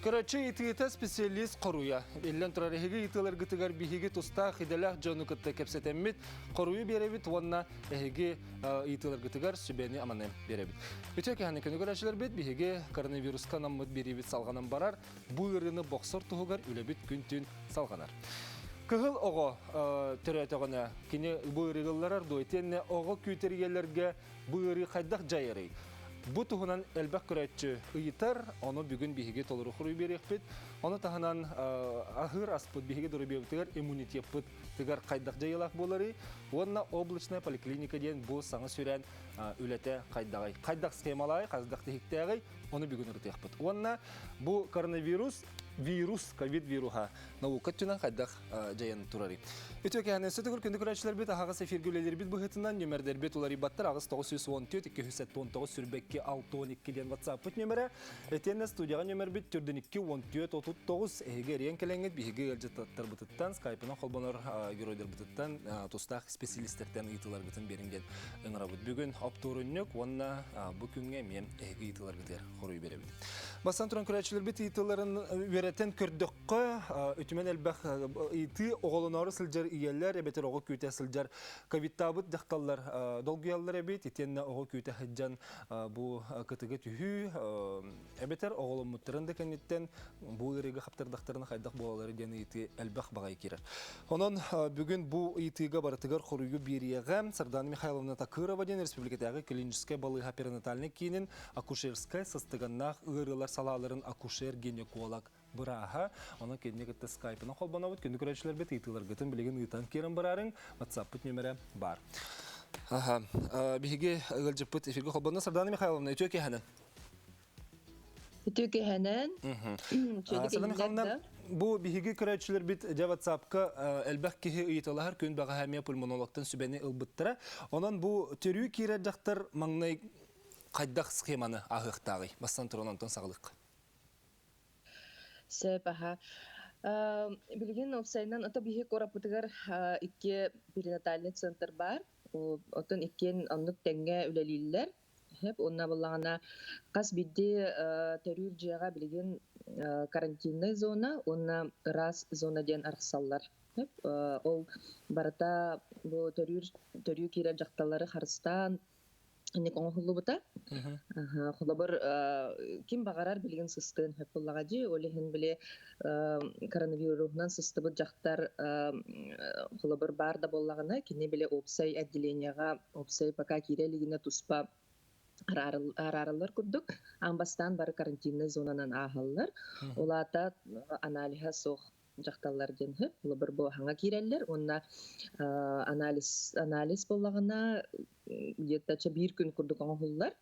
Көрөөччү ыйытыыта специалист хоруйа. Биллэн турар, эһиги ыйытыыларгытыгар биһиги тустаах идэлээх дьону кытта кэпсэтэммит, хоруйу биэрэбит уонна эһиги ыйытыыларгытыгар сүбэни-аманы биэрэбит. Үтүө киһини күнү көрөөччүлэрбит, биһиги коронавируска анаммыт биэриибит салҕанан барар, бу ыарыыны бохсор туһугар үлэбит күн-түүн салҕанар. Кыһыл оҕо төрөөтөҕүнэ кини бу ыарыыга ылларар дуо? Итиэннэ оҕо күүтэр ийэлэргэ Бу ыарыы хайдах дьайарый? Бу туһунан элбэх көрөөччү ыйытар, ону бүгүн биһиги толору хоруй биэриэхпит. Ону таһынан аһыыр аспыт биһиги доруобуйабытыгар иммунитеппыт тыгар хайдах дьайыылаах буоларый уонна облачная поликлиника диэн бу саҥа сүрээн үлэтэ хайдаҕый? Хайдах схемалаай, хайдах тиһиктээҕий? Ону бүгүн ырытыахпыт. Уонна бу коронавирус вирус, ковид вируһа наука өттүнэн хайдах дьайан турарый. Үтүө кэһэнэн сөтөгүр күндү көрөөччүлэрбит аһаҕас эфиргэ үлэлиирбит быһыытынан нүмердэрбит уларыйбаттар 8 914 279 сүрбэкки 612 диэн WhatsApp-пыт нүмерэ. Этиэннэ студияҕа нүмербит төрдүн 2 14 39 эһиги эриэн кэлэҥҥит биһиги ыалдьыттарбытыттан скайпынан холбонор геройдарбытыттан тустаах специалистэртэн ыйытыыларгытын биэриҥ диэн ыҥырабыт. Бүгүн оптуорунньук уонна бу күҥҥэ эмиэ эһиги ыйытыыларгытыгар хоруй биэрэбит. Бастан туран көрөөччүлэрбит ыйытыыларын үөрэтэн көрдөххө, үтүмэн элбэх ыйытыы оҕолоноору сылдьар ийэлэр эбэтэр оҕо күүтэ сылдьар ковидтаабыт дьахталлар долгуйаллар эбит. Итиэннэ оҕо күүтэ сылдьан бу кытыга түһүү эбэтэр оҕоломмуттарын да кэнниттэн бу ыарыыга хаптардахтарына хайдах буолаллара диэн ыйытыы элбэх баҕайы киирэр. Онон бүгүн бу ыйытыыга барытыгар хоруйу биэриэҕэ Сардана Михайловна Такырова диэн республикатааҕы клиническэй балыыһа перинатальнай киинин акушерскай сыстыганнаах ыарыылар салааларын акушер-гинеколог бырааһа. Онон кинини кытта скайпынан холбонобут. Күндү көрөөччүлэрбит ыйытыыларгытын билигин ыытан киирэн бараарыҥ. WhatsApp-пыт нүөмэрэ баар. Аха. Биһиги ыалдьыппыт эфиргэ холбонно. Сардана Михайловна, үтүө киэһэнэн. Үтүө киэһэнэн. Сардана Михайловна, бу биһиги көрөөччүлэрбит дьэ WhatsApp-ка элбэх киһи ыйыталаһар күн бэҕэһээ эмиэ пульмонологтан сүбэни ылбыттара. Онон бу төрүү киирэр дьахтар маҥнай хайдах схеманы ааһыахтааҕый? Бастан туран онтон саҕалыахха. Сөп, аха. Билигин уопсайынан ото биһи куораппытыгар икки перинатальный центр баар. Оттон иккиэн оннук тэҥҥэ үлэлииллэр. Сөп. Уонна буоллаҕына хас биирдии төрүүр дьиэҕэ билигин карантинная зона уонна ыраас зона диэн арахсаллар. Сөп. Ол барыта бу төрүүр төрүү киирэр дьахталлары харыстаан инник оҥоһуллубута. Холобур, ким баҕарар билигин сыстыан сөп буоллаҕа дии. Ол иһин били коронавируһунан сыстыбыт дьахтар холобур баар да буоллаҕына, кини били уопсай отделениеҕа, уопсай пока киирэ илигинэ туспа араараллар курдук. Аан бастаан бары карантиннай зонанан ааһаллар. Ол аата аналиһа суох дьахталлар диэн үһү. Холобур, бу хаҥа киирэллэр уонна анализ анализ буоллаҕына где-то биир күн курдук оҥоһуллар.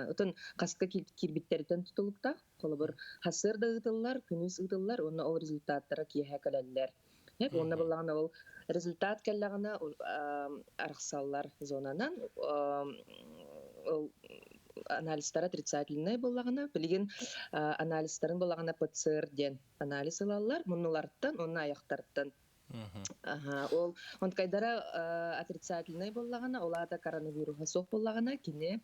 Отон хаска киирбиттэриттэн тутулуктаах. Холобур, сарсыарда ыытыллар, күнүс ыытыллар уонна ол результаттара киэһэ кэлэллэр. Уонна буоллаҕына ол результат кэллэҕинэ арахсаллар зонанан. Ол анализтара отрицательнай буоллаҕына, билигин анализтарын буоллаҕына ПЦР диэн анализ ылаллар муннулартан уонна айахтартан. Аха, ол онткайдара отрицательнай буоллаҕына, ол аата коронавируһа суох буоллаҕына, кини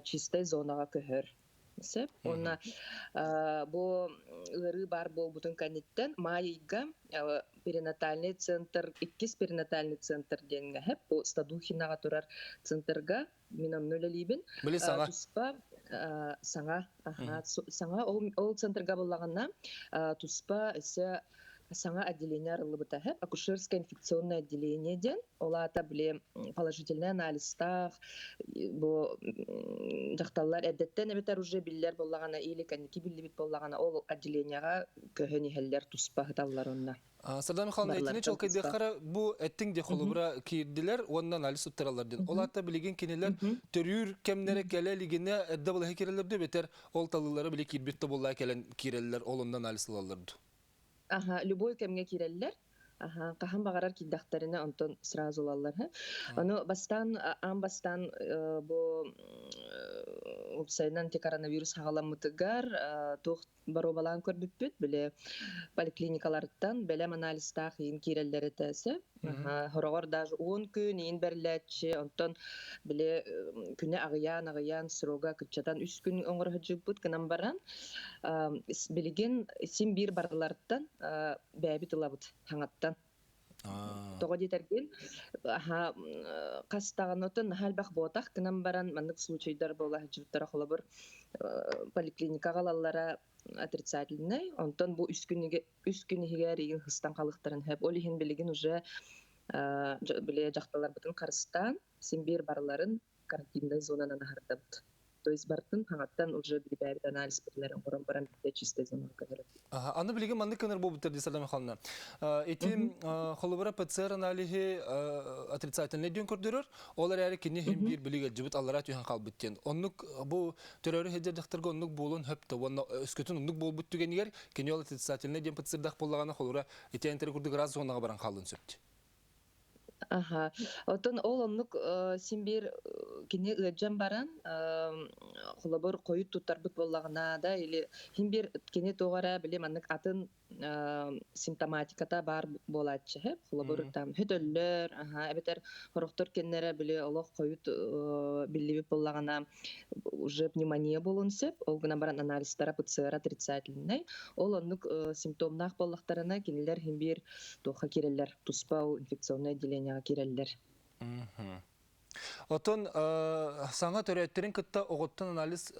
чистай зонаҕа көһөр. Сөп. Уонна бу ыарыы баар буолбутун кэнниттэн маай ыйга перинатальный центр, иккис перинатальный центр диэҥҥэ бу Стадухинаҕа турар центрга мин онно үлэлиибин. Били саҥа. Туспа саҥа, саҥа ол центрга буллаҕына туспа өссө саҥа отделение арыллыбыта акушерское инфекционное отделение диэн ол аата били положительный анализтаах бу дьахталлар эрдэттэн эбэтэр уже биллэр буоллаҕына или кэнники биллибит буоллаҕына ол отделениеҕа көһөн иһэллэр туспа сыталлар онно. Сардана Михайловна, итини чуолкайдыаххара бу эттиҥ де холобура киирдилэр уонна анализ туттараллар диэн. Ол аата билигин кинилэр төрүүр кэмнэрэ кэлэ илигинэ эрдэ балаһа киирэллэр дуу эбэтэр ол талыылара били киирбит да буоллаа кэлэн киирэллэр, ол онно анализ ылаллар дуу? Аха, любой кэмҥэ киирэллэр. Аха, хаһан баҕарар киирдэхтэринэ онтон сразу ылаллар. Ону бастаан, аан бастаан бу Уопсайынан ити коронавирус хаҕаламмытыгар туох боруобалаан көрбүппүт, били поликлиникаларыттан бэлэм анализтаах иин киирэллэр этэ сөп. Хороҕор даже 10 күн иин бэриллээччи, онтон били күнэ аҕыйаан-аҕыйаан срога кыччатан 3 күн оҥоро сылдьыбыппыт гынан баран, билигин син биир барыларыттан бэйэбит ылабыт хаҥаттан. Тоҕо диэтэргин, хас даҕаны оттон наһаа элбэх буотах гынан баран маннык случайдар буола сылдьыбыттара холобур поликлиникаҕа ылаллара отрицательнай, онтон бу 3 күн иһигэр игин хыстан халыктарын сөп. Ол иһин билигин уже били дьахталларбытын харыстаан син биир барыларын карантиннай зонанан аһардабыт. То есть бартын хаҥаттан уже билибээбит анализ оҥорон баран бүтэ чистой зонаҕа көһөрөбүт. Аны билигин маннык кынар буолбуттар дии Сардана Михайловна. Ити холобура ПЦР аналиһи отрицательный диэн көрдөрөр, ол эрээри кини хим биир билиг элдьибит аллара түһэн хаалбыт диэн. Оннук бу төрөөрү сылдьар дьахтарга оннук буолуон хөп уонна өскөтүн оннук буолбут түгэнигэр кини ол отрицательный диэн ПЦРдах буоллаҕына холобура ити энтери курдук раз зонаҕа баран хаалын сөп. Аха. Оттон ол оннук син биир кини ыалдьан баран, холобур, хойут туттарбыт буоллаҕына да или син биир кини туох эрэ били маннык атын симптоматиката баар буолааччы сөп. Холобур, там хөтөллөр, аха, эбэтэр сорохтор кэннэрэ били олох хойут биллибит буоллаҕына уже пневмония буолуон сөп. Ол гынан баран анализтара ПЦР отрицательный. Ол оннук симптомнаах буоллахтарына кинилэр син биир туохха киирэллэр, туспа ол инфекционное отделениеҕа киирэллэр. Оттон саҥа төрөөттөрүн кытта оҕоттон анализ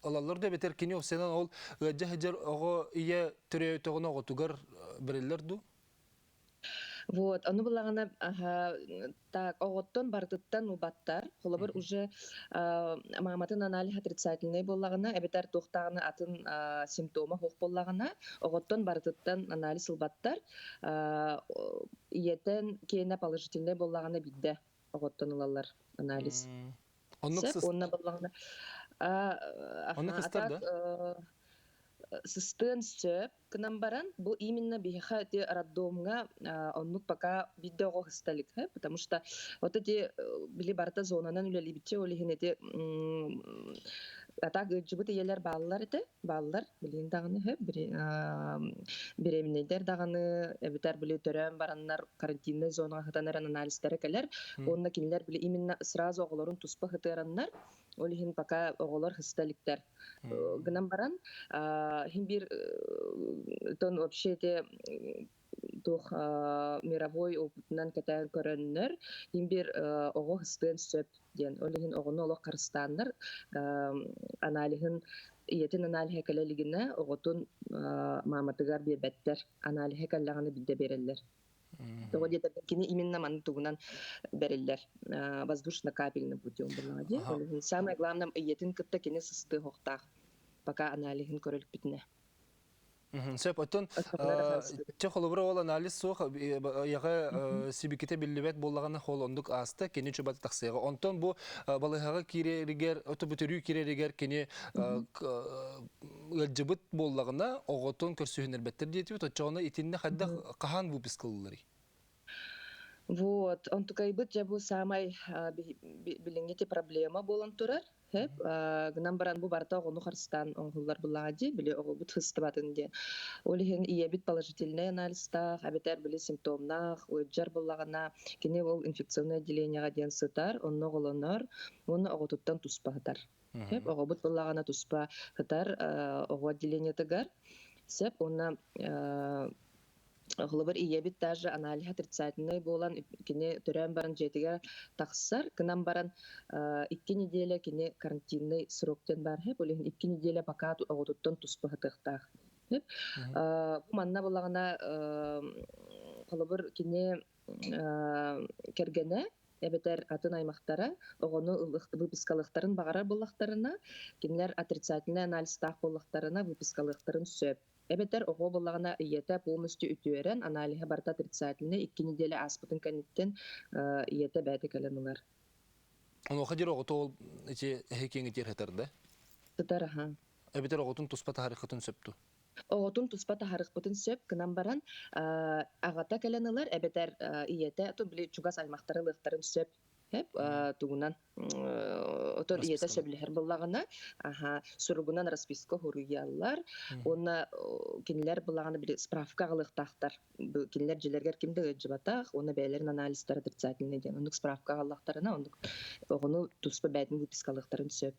ылаллар да эбэтэр кини офсенан ол ыалдьа сылдьар оҕо ийэ төрөөтөҕүнэ оҕотугар бэриллэр дуу? Вот, ону булаҕына так оҕоттон барытыттан убаттар. Холобур, уже мааматын анализ отрицательный буоллаҕына, эбэтэр туохтааҕына атын симптома суох буоллаҕына, оҕоттон барытыттан анализ ылбаттар. Ийэтэн киэнэ положительный буоллаҕына биирдэ оҕоттон ылаллар анализ. Оннук Сөп, уонна буоллаҕына Оннук а сыстар так да? сыстыан сөп гынан баран, бу именно биһиэхэ ити роддомҥа оннук пока биирдэ оҕо сыста илик, потому что вот эти били барыта зонанан үлэлиибитчэ, ол иһин ити а так ыалдьыбыт ийэлэр бааллар этэ, бааллар билигин даҕаны сөп, беременнэйдэр даҕаны эбэтэр били төрөөн бараннар карантиннай зонаҕа сытан эрэн анализтара кэлэр уонна кинилэр били именно сразу оҕолорун туспа сытыараннар, ол иһин пока оҕолор сыста иликтэр. Гынан баран иһин биир тон вообще ити туох мировой опытынан кэтээн көрөннөр иһин биир оҕо сыстыан сөп диэн, ол иһин оҕону олох харыстааннар аналиһын ийэтин аналиһа кэлэ илигинэ оҕотун мааматыгар биэрбэттэр, аналиһа кэллэҕинэ биирдэ биэрэллэр. Тоҕо диэтэргин кини именно маннык тугунан бэриллэр воздушно-капельным путем буоллаҕа дии. Ол иһин самое главное ийэтин кытта кини сыстыахтаах пока аналиһын көрөлүкпүтүнэ. Сөп. Оттон чэ холобура ол анализ суох яҕа сибикитэ биллибэт буоллаҕына ол оннук ааста кини чубата тахсыаҕа. Онтон бу балыһаҕа киирэригэр, өтө киирэригэр кини ыалдьыбыт буоллаҕына оҕотун көрсүһүннэрбэттэр диэтибит. Оччоҕуна итиннэ хайдах хаһан выписка ылылларый? Вот, онтукайбыт дьэ бу саамай билиҥҥи ити проблема буолан турар. Сөп. Гынан баран бу барыта оҕону харыстаан оҥоһуллар буоллаҕа дии, били оҕобут сыстыбатын диэн. Ол иһин ийэбит положительнай анализтаах, эбэтэр били симптомнаах ыалдьар буоллаҕына, кини ол инфекционное отделениеҕа диэн сытар, онно оҕолонор уонна оҕотуттан туспа сытар. Сөп. Оҕобут буоллаҕына туспа сытар оҕо отделениетыгар. Сөп. Уонна холобур, ийэбит даже аналиһа отрицательнай буолан, кини төрөөн баран дьиэтигэр тахсар, гынан баран 2 неделя кини карантинный срок диэн баар һэп, ол иһин 2 неделя пока оҕотуттан туспа сытыахтаах. Бу манна буоллаҕына, холобур, кини кэргэнэ эбэтэр атын аймахтара оҕону выпискалыахтарын баҕарар буоллахтарына, кинилэр отрицательнай анализтаах буоллахтарына выпискалыахтарын сөп. Эбэтэр оҕо буоллаҕына ийэтэ полностью үтүөрэн, аналиһа барыта отрицательный, 2 неделя ааспытын кэнниттэн ийэтэ бэйэтэ кэлэн ылар. Онуоха диэри оҕото ол ити эһи киэҥи сытар да? Сытар, аха. Эбэтэр оҕотун туспа таһаарыаххытын сөп дуу? Оҕотун туспа таһаарыахпытын сөп гынан баран, аҕата кэлэн ылар, эбэтэр ийэтэ, били чугас аймахтара ылыахтарын сөп. Сөп, тугунан. Отон ийэтэ сөбүлэһэр буоллаҕына, аха, суругунан расписка суруйаллар уонна кинилэр былаҕына били справка аҕалыахтаахтар. Кинилэр дьиэлэригэр ким да ыалдьыбатах уонна бэйэлэрин анализтара отрицательный диэн оннук справка аҕаллахтарына, оннук оҕону туспа бэйэтин выпискалыахтарын сөп.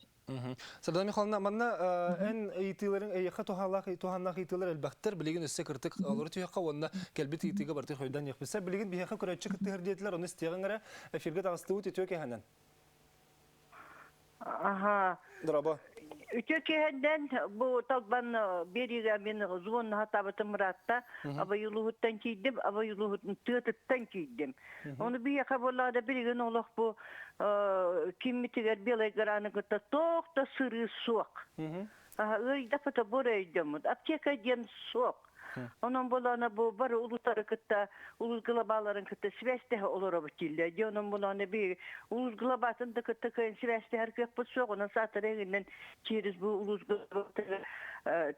Сардана Михайловна, манна эн ыйытыыларыҥ эйиэхэ туһалаах туһаннаах ыйытыылар элбэхтэр. Билигин өссө кыртык олору түһүөххэ уонна кэлбит ыйытыыга барытын хойдон иһиэхпит. Билигин биһиэхэ көрөөччү кыттыһар диэтилэр, ону истиэҕиҥ эрэ. Эфиргэ таҕыстыбыт үтүө кэһэнэн. Аха. Дорообо. Үтүө киһиннэн бу талбан биэриигэ мин звоннаһа табытым ыраатта. Абай улууһуттан киирдим, Абай улууһуттан тыатыттан киирдим. Ону биһиэхэ буоллаҕына билигин олох бу киммитигэр Белай Гораны кытта туох да сырыы суох. Ыйдапыта бу өйдөммүт. Аптека диэн суох. Онон буолаана бу бары улуустары кытта, улуус глобаларын кытта связьтэһэ олоробут дииллэр. Дьэ онон буолаана би улуус глобатын да кытта кыайан связьтэһэр кыахпыт суох. Онон саатар эҥиннэн через бу улуус глобатыгар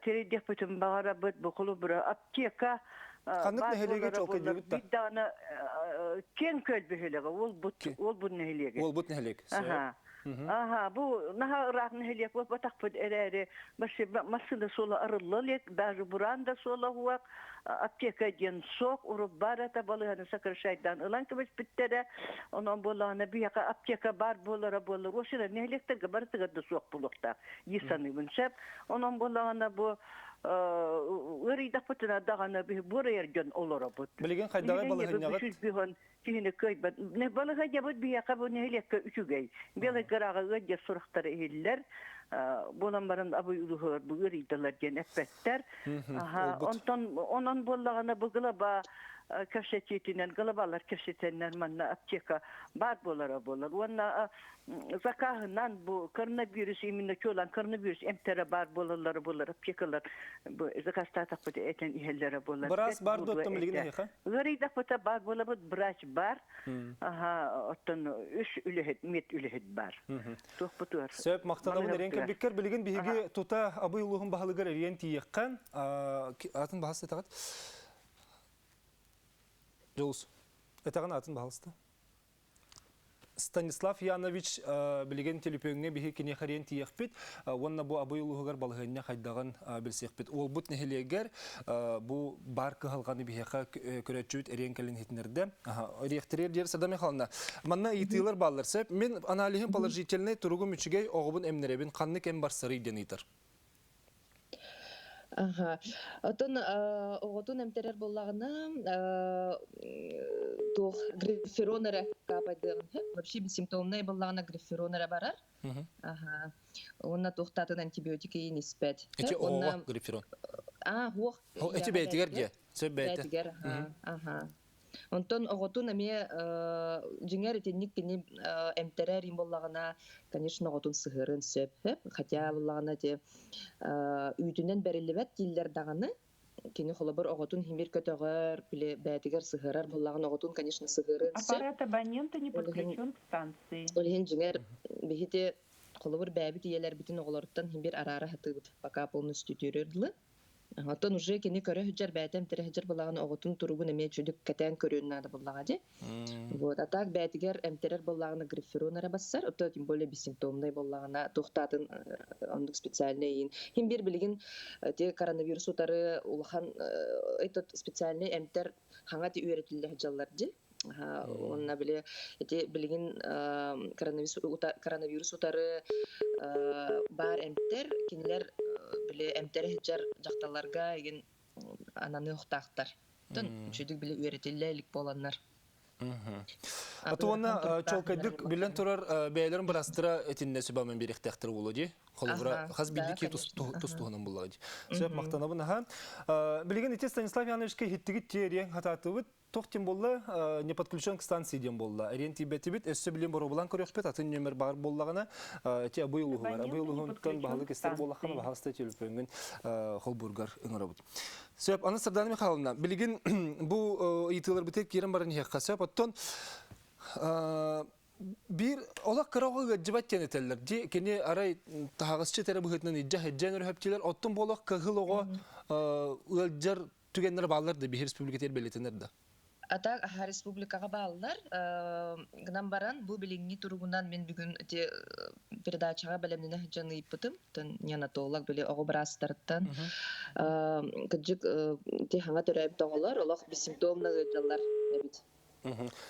тэрийдиэхпитин баҕарабыт. Бу холобура аптека Ханнык баар нэһилиэгэ буолара буоллар чуолкайдыыбыт да? биир даҕаны киэҥ күөл бөһүөлэгэ уолбут уолбут нэһилиэгэ. Уолбут нэһилиэк. Аха. Аха, бу наһаа ыраах нэһилиэк буолбатахпыт эрээри, массыына суола арылла илик, даже бураан да суола уһуах, аптека диэн суох, урут баар этэ балыыһаны сокращайдаан ылан кэбиспиттэрэ. Онон буоллаҕына биһиэхэ аптека баар буолара буоллар, уосуна нэһилиэктэргэ барытыгар да суох буолуохтаах дии саныыбын сөп. Онон буоллаҕына бу ыарыйдахпытына даҕаны биһи буорайар дьон олоробут. Билигин хайдаҕай балаһыанньаҕыт? Киһини кыайбат. Балаһыанньабыт биһиэхэ бу нэһилиэккэ үчүгэй. Белай Гораҕа ыалдьар сурахтара иһиллэр. Буолан баран абый улууһугар бу ыарыйдылар диэн эппэттэр. Онтон онон буоллаҕына бу глаба кэпсэтиитинэн глабалар кэпсэтэннэр манна аптека баар буолара буолар. Уонна закаһынан бу коронавирус именно чуолаан коронавирус эмтэрэ баар буолаллара буолар аптекалар бу заказтаатахпыт этэн иһэллэрэ буолар. Быраас бар дуоттан билигин эһиэхэ? Ыарыйдахпыта баар буолабыт врач бар. Аха, оттон үс үлэһит, мед үлэһит бар. Туохпутугар. Сөп, махтанабын эриэн кэлбиккэр. Билигин биһиги тута Абый улууһун баһылыгар эриэн тиийиэххэ. Атын баһас этэҕит. Дьулус. Этэҕин атын баһалыста. Станислав Янович билигин төлөпүөҥҥэ биһи киниэхэ эриэн тиийиэхпит уонна бу Абый улууһугар балаһыанньа хайдаҕын билсиэхпит. Уолбут нэһилиэгэр бу баар кыһалҕаны биһиэхэ көрөөччүбүт эриэн кэлин иһитиннэрдэ. Эриэхтэригэр диэри Сада Михайловна, манна ыйытыылар бааллар сөп. Мин аналиһым положительный, туругум үчүгэй, оҕобун эмнэрэбин, ханнык эм барсарый диэн ыйытар. Аха. Оттон оҕотун эмтэрэр буоллаҕына, туох грифферон эрэ каапайдыаҕын сөп. Вообще бессимптомнай буоллаҕына грифферон эрэ барар. Аха. Уонна туохтаатын антибиотик иин испэт. Эти Сөп. Уонна оҕоҕо грифферон. аа, уох Эти ийэҕэ бэйэтигэр бэйэтигэр. дьиэ. Сөп бэйэтэ. Бэйэтигэр, аха, аха. Онтон оҕотун эмиэ дьиҥэр итинник кини эмтэрэр им буоллаҕына, конечно, оҕотун сыһыарыан сөп. Хотя буоллаҕына ити үүтүнэн бэриллибэт дииллэр даҕаны, кини холобур оҕотун химир көтөҕөр, били бэйэтигэр сыһыарар буоллаҕына оҕотун, конечно, сыһыарыан сөп. Аппарат абонента не Ол иһин подключен к станции. ол иһин дьиҥэр биһити холобур бэйэбит ийэлэрбитин оҕолоруттан химир араара сатыыбыт пока полностью үтүөрүөр дылы. Оттон уже кини көрө сылдьар, бэйэтэ эмтэрэ сылдьар буоллаҕына, оҕотун туругун эмиэ чүдүк кэтээн көрүөн наада буоллаҕа дии. Вот, а так бэйэтигэр эмтэрэр буоллаҕына грифферон эрэ бассар, оттон тем более бессимптомнай буоллаҕына, туохтаатын оннук специальный иин. Хим биир билигин те коронавирус утары улахан этот специальный эмтэр хаҥа ти үөрэтиллэ сылдьаллар дии. Уонна били ити билигин коронавирус утары баар эмтэр кинилэр били эмтэри сылдьар дьахталларга игин ананыахтаахтар. Оттон үчүгэй били үөрэтиллэ илик буоланнар. А уонна чуолкайдык билэн турар бэйэлэрин бырастыра этиннэ сүбамын биэриэхтээхтэр буолуо дии. Холобура, хас биирдии киһи тус-туһунан буллаҕа дии. Сөп, махтанабын аха. Билигин ити Станислав Ивановичка иһиттигит тиэриэн хатаатыбыт. Туох диэн буолла, не подключен к станции диэн буолла. Эриэн тиийбэтибит, өссө билин боруобалаан көрүөхпүт, атын нөмер баар буоллаҕына, ити Абый улууһугар, Абый улууһуттан баһылык истэр буоллаххына, баһаалыста төлөпүөҥҥүн холбуургар ыҥырабыт. Сөп, аны Сардана Михайловна, билигин бу ыйытыыларбытыгар киирэн баран иһиэххэ сөп. Оттон биир олох кыра оҕо ыалдьыбат диэн этэллэр. Ди кини арай таһаҕасчыт эрэ быһыытынан илдьэ сылдьан өрөһөптүлэр. Оттон бу олох кыһыл оҕо ыалдьар түгэннэр бааллар да биһи республикатыгар бэлиэтэнэр да? А так аһа республикаҕа бааллар. Гынан баран бу билиҥҥи туругунан мин бүгүн ити передачаҕа бэлэмнэнэ сылдьан ыйыппытым. Неонатолог били оҕо быраастарыттан. Кырдьык ити хаҥа төрөөбүт оҕолор олох бессимптомно ыалдьаллар эбит.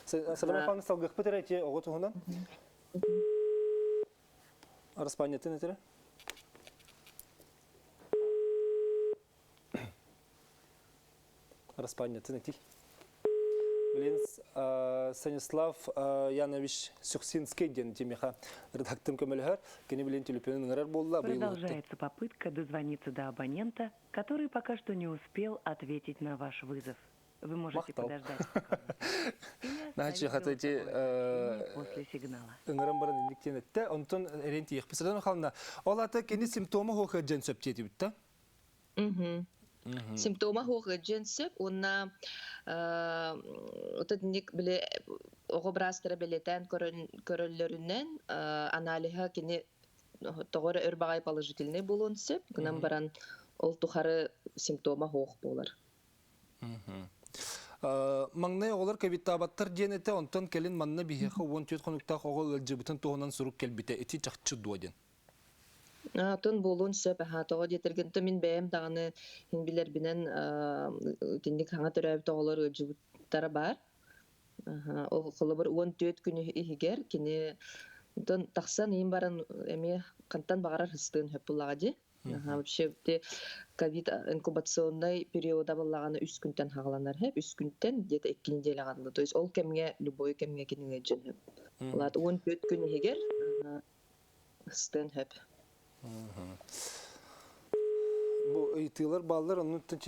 Сарама Михайловна салгыахпыт эрэ ити оҕо туһунан. Араспаанньатын этэрэ. Араспаанньатын этий. Блин, Станислав Янович Сюксинский диэн тимиха редактым көмөлөһөр. Кини билин телефонун ыҥырар буолла. Продолжается попытка дозвониться до абонента, который пока что не успел ответить на ваш вызов. Вы можете Махтал. подождать Значит, хотите после сигнала. Ыҥыран баран инник диэн эттэ. Онтон эрэн тиийэхпит. Сардан Михайловна, ол ата кини симптома хуох дьэн сөп диэтибит да? Симптома хуох дьэн сөп уонна ототник били оҕо быраастара бэлиэтээн көрөллөрүнэн аналиһа кини тоҕо эрэ өр баҕайы положительный буолуон сөп гынан баран ол тухары симптома суох буолар. Маҥнай оҕолор ковидтаабаттар диэн этэ, онтон кэлин манна биһиэхэ 14 хонуктаах оҕо ыалдьыбытын туһунан сурук кэлбитэ. Ити чахчы дуо диэн. Атын буолуон сөп аһаа тоҕо диэтэргин то мин бэйэм даҕаны иһин билэрбинэн итинник хаҥа төрөөбүт оҕолор ыалдьыбыттара баар. Ол холобур 14 күн иһигэр кини онтон тахсан иһин баран эмиэ хантан баҕарар ыстыан сөп буллаҕа дии. Вообще ити ковид инкубационнай периода буоллаҕына үс күнтэн хаҕаланар сөп, үс күнтэн где-то икки неделяҕа дылы. То есть ол кэмҥэ любой кэмҥэ кини ыалдьыан сөп. Ол аата 14 күн иһигэр ыстыан сөп. Бу ыйытыылар бааллар, оннуттан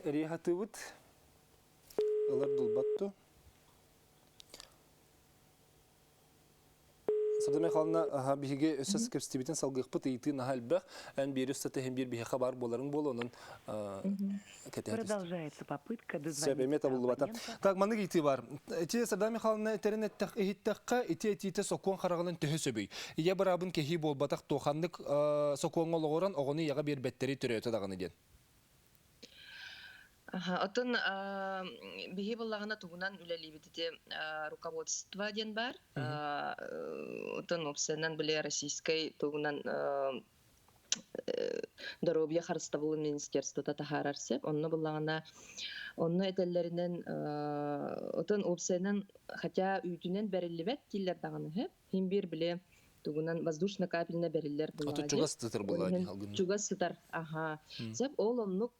эрийэ сатыыбыт. Ылар дулбат дуу? Сарда Михайловна, биһиги өссө кэпсэтибитин салгыахпыт ыйытыы наһаа элбэх. Эн биир устата иһин биир биһиэхэ баар буоларыҥ буолуо, онон кэтэһэ түстэ. Продолжается попытка Сөп, дозвониться эмиэ до табыллыбата. абонента. Так, маннык ыйытыы баар. Ити Сарда Михайловна этэрин эттэх, иһиттэххэ, ити этиитэ сокуон хараҕынан төһө сөбүй? Ийэ быраабын кэһии буолбатах туоханнык сокуоҥҥа олоҕуран оҕону ийэҕэ биэрбэттэри төрөөтө даҕаны диэн. Аха, оттон биһи буоллаҕына тугунан үлэлиибит ити руководство диэн баар. Оттон уопсайынан били российскай тугунан доруобуйа харыстабылын министерствота таһаарар сөп. Онно буллаҕына онно этэллэринэн отон уопсайынан хотя үүтүнэн бэриллибэт дииллэр даҕаны сөп. Хин биир били тугунан воздушно-капельно бэриллэр Ото буллаҕа чугас сытар Ол буоллаҕа иһин дии алгын. чугас сытар аһаа. Сөп ол оннук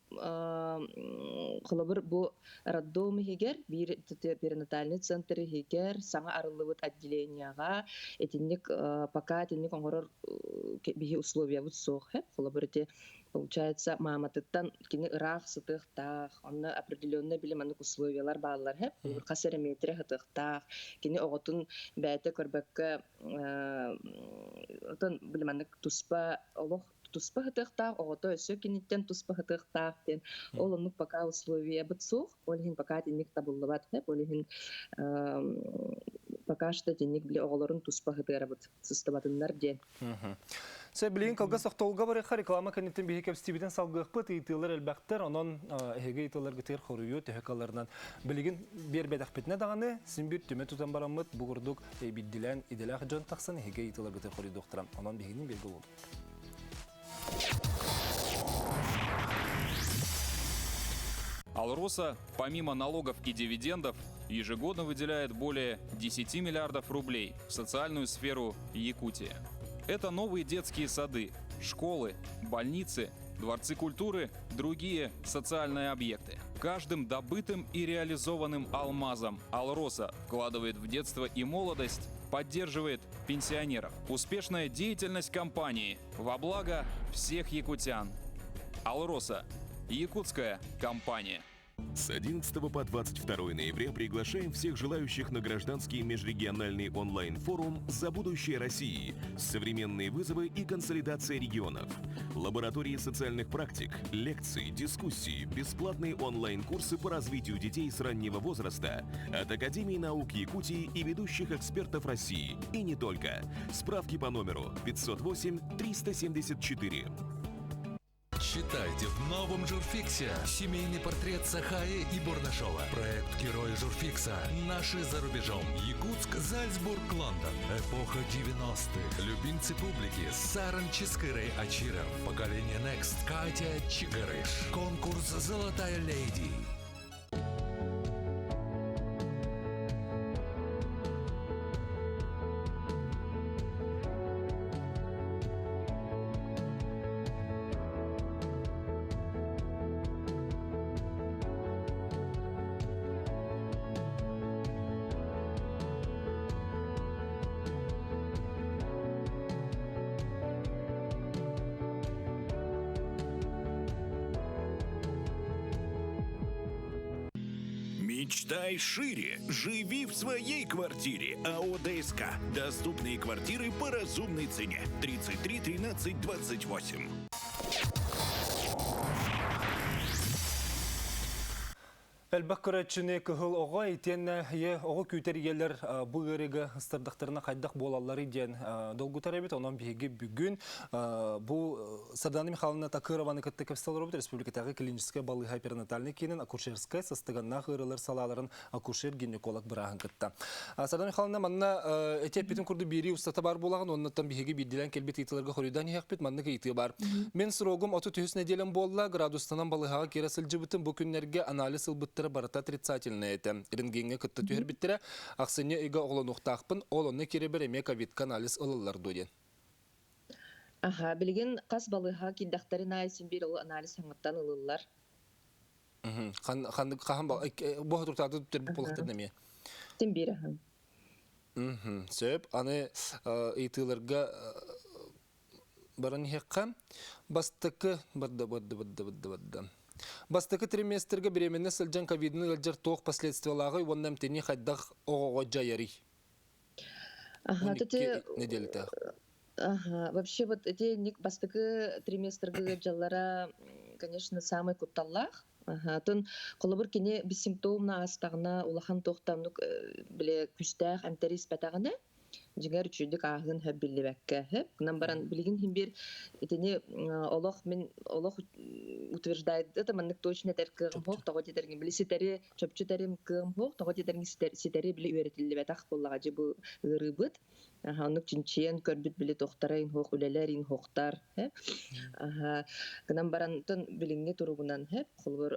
холобур бу роддом иһигэр биир перинатальный центр иһигэр саҥа арыллыбыт отделениеҕа итинник пока итинник оҥорор биһи условиябыт суох холобур ити получается мааматыттан кини ыраах сытыахтаах онно определенный били маннык условиялар бааллар холобур хас эрэ метрэ сытыахтаах кини оҕотун бэйэтэ көрбөккө отон били маннык туспа олох туспа сытыахтаах, оҕото өссө киниттэн туспа сытыахтаах диэн ол оннук пока условиябыт суох, ол иһин пока итинник табыллыбат ол иһин пока что итинник били оҕолорун туспа сытыарабыт сыстыбатыннар диэн. Сэ билигин кылгас охтолго барыахха реклама кэнниттэн биһи кэпсэтиибитин салгыахпыт ыйытыылар элбэхтэр онон эһиги ыйытыыларгытыгар хоруйу төһө кыалларынан билигин биэрбэтэхпитинэ даҕаны син биир түмэ тутан бараммыт бу курдук биирдилээн идэлээх дьон тахсан эһиги ыйытыыларгытыгар хоруйдуохтара онон биһигини бииргэ буолуҥ. Алроса, помимо налогов и дивидендов, ежегодно выделяет более 10 миллиардов рублей в социальную сферу Якутии. Это новые детские сады, школы, больницы, дворцы культуры, другие социальные объекты. Каждым добытым и реализованным алмазом Алроса вкладывает в детство и молодость, поддерживает пенсионеров. Успешная деятельность компании во благо всех якутян. Алроса – якутская компания. С 11 по 22 ноября приглашаем всех желающих на гражданский межрегиональный онлайн-форум «За будущее России. Современные вызовы и консолидация регионов». Лаборатории социальных практик, лекции, дискуссии, бесплатные онлайн-курсы по развитию детей с раннего возраста от Академии наук Якутии и ведущих экспертов России. И не только. Справки по номеру 508 374. Читайте в новом Журфиксе. Семейный портрет Сахаи и Бурнашова. Проект Герои Журфикса. Наши за рубежом. Якутск, Зальцбург, Лондон. Эпоха 90-х. Любимцы публики. Саран Чискырей Ачиров. Поколение Next. Катя Чигарыш. Конкурс «Золотая леди». Мечтай шире, живи в своей квартире. АО ДСК. Доступные квартиры по разумной цене. 33 13 28. Элбэх көрөөччүнү кыһыл оҕо итиэннэ ийэ оҕо күүтэр ийэлэр бу ыарыыга ыстардахтарына хайдах буолалларый диэн долгутар эбит. Онон биһиги бүгүн бу Сардана Михайловна Такырованы кытта кэпсэтэ олоробут республикатааҕы клиническэй балыыһа перинатальнай киинин акушерскай сыстыганнаах ыарыылар салааларын акушер-гинеколог бырааһын кытта. Сардана Михайловна, манна эти эппитин курдук биэрии устата баар буолаҕын, оннуттан биһиги биирдилээн кэлбит ыйытыыларга хоруйдаан иһиэхпит. Маннык ыйытыы баар. Мин срогум 33 неделям буолла, градустанан балыыһаҕа киирэ сылдьыбытым. Бу күннэргэ анализ ылбыттара барыта отрицательный этэ. Рентгеҥҥэ кытта түһэрбиттэрэ. Ахсынньы ыйга оҕолонуохтаахпын, ол онно киирэбэр эмиэ ковидка анализ ылаллар дуо диэн. Аха, билигин хас балыыһаҕа киирдэхтэрин аайы син биир ол анализ саҥаттан ылыллар. Хан хаһан бу хотуртааты түтэрбит буолахтарын эмиэ. Син биир аһын. Сөп. Аны ыйытыыларга баран иһиэххэ. Бастакы барда барда барда барда барда. Бастакы триместрга беременна сылдьан ковидын ыалдьар туох последствиялааҕый уонна эмтэнии хайдах оҕоҕо дьайарый? Аха, 12 неделялаах. Ага, вообще вот эти бастакы триместрга дьаллара, конечно, самый кутталлаах. Аха, атын холобур кини бессимптомно аастаҕына улахан туохтаннык бile күстээх эмтэри испэтэҕинэ дьиҥэр үчүгдүк ааһыан сөп биллибэккэ сөп. Гынан баран билигин иһин биир итини олох мин олох утверждает это маннык точно этэр кыаҕым суох тоҕо диэтэргин били ситэри чопчу этэрим кыаҕым суох тоҕо диэтэргин ситэри били үөрэтиллибэтэх буоллаҕа дьи бу ыарыыбыт. Оннук чинчийэн көрбүт били тохтара инһуох үлэлэр инһуохтар гынан баран билиҥҥи туругунан холобур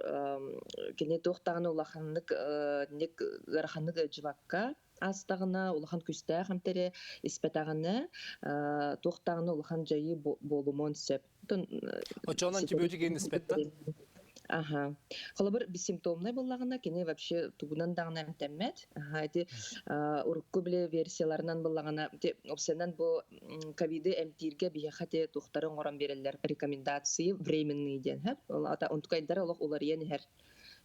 кини туох даҕаны улаханнык ыараханнык ыалдьыбакка аастаҕына улахан күүстээх эмтэри испэтэҕинэ туох даҕаны улахан дьайыы буолумуон сөп. Оччоҕуна антибиотик испэт да? Аха. Холобур, бессимптомнай буоллаҕына, кини вообще тугунан даҕаны эмтэммэт. Аха, ити урукку били версияларынан буоллаҕына, ити опсанан бу ковиды эмтииргэ биһиэхэ ити туохтары оҥорон биэрэллэр рекомендации временные диэн, хэп. Ол ата онтукайдара олох уларыйан иһэр.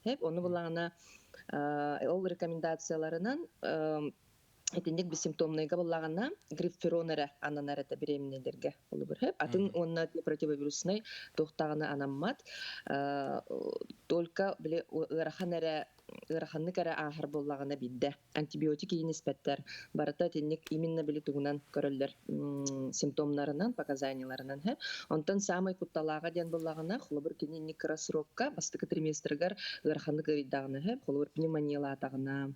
Хэп, ону буоллаҕына ол рекомендацияларынан итинник бессимптомнайга буоллаҕына гриппферон эрэ ананар этэ беременнэйдэргэ холобур атын уонна противовируснай туохтаҕына анаммат только били ыарахан эрэ ыараханнык эрэ ааһар буоллаҕына биирдэ антибиотик иин испэттэр барыта итинник именно били тугунан көрөллөр симптомнарынан показанияларынан онтон саамай кутталааҕа диэн буоллаҕына холобур кини инник кыра срокка бастакы триместрыгар ыараханнык ыарыйдаҕына холобур пневмониялаатаҕына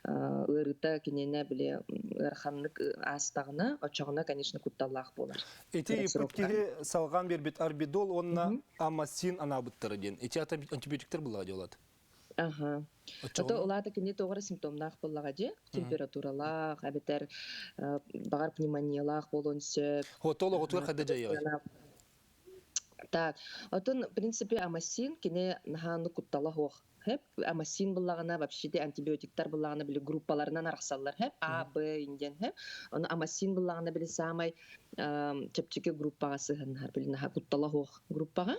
ыарыыта киниэнэ били ыараханнык аастаҕына, оччоҕуна, конечно, кутталлаах буолар. Ити ыппыт киһи салҕаан биэрбит арбидол уонна амасин анаабыттара диэн. Ити ата антибиотиктар буллаҕа дьолат. Аха. Ото улаата кини тоҕо эрэ симптомнаах буоллаҕа дии. Температуралаах, эбэтэр баҕар пневмониялаах буолуон сөп. Хотол оҕотугар хайда дьайыаҕай? Так, оттон, в принципе, амасин кини наһаа куттала суох. Хэп, амасин буллаҕына вообще антибиотиктар буллаҕына били группаларынан арахсаллар хэп, А, Б диэн хэп. Ону амасин буллаҕына били саамай чэпчэки группаҕа сыһыннар, били наһаа куттала суох группаҕа.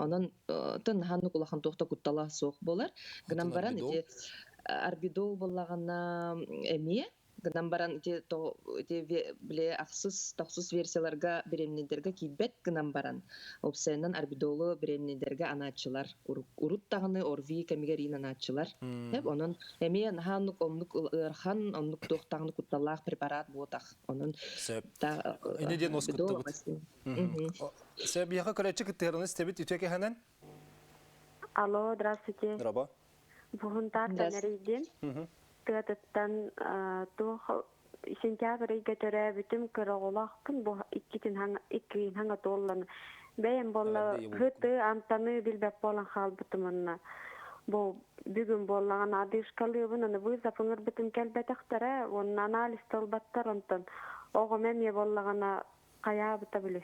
Онон оттон наһаа улахан туох да куттала суох буолар. Гынан баран ити арбидол буллаҕына эмиэ. Гынан баран ити ити били ахсыс тохсус версияларга беременнэргэ киирбэт гынан баран опсайынан арбидолу беременнэргэ анааччылар урут даҕаны ОРВИ кэмигэр иин анааччылар. Эп онон эмиэ наһаа оннук оннук ыарахан оннук туох даҕаны кутталлаах препарат буотах. Онон Сөп. Инде диэн оскуттубут. Сөп, биһиэхэ көрөөччү кыттыһарыны истэбит үтүө кэһэнэн. Алло, здравствуйте. Здорово. Буһунтаар Тэнэрийдин. Тыатыттан туох сентябрь ыйга төрөөбүтүм кыра оҕолоохпун бу иккитин иккиин хаҥа туоллан бэйэм буолла хыты амтаны билбэт буолан хаалбытым онно бу бүгүн буоллаҕына одышкалыыбын аны вызов ыҥырбытым кэлбэтэхтэрэ уонна анализ ылбаттар онтон оҕом эмиэ буоллаҕына хайаабыта били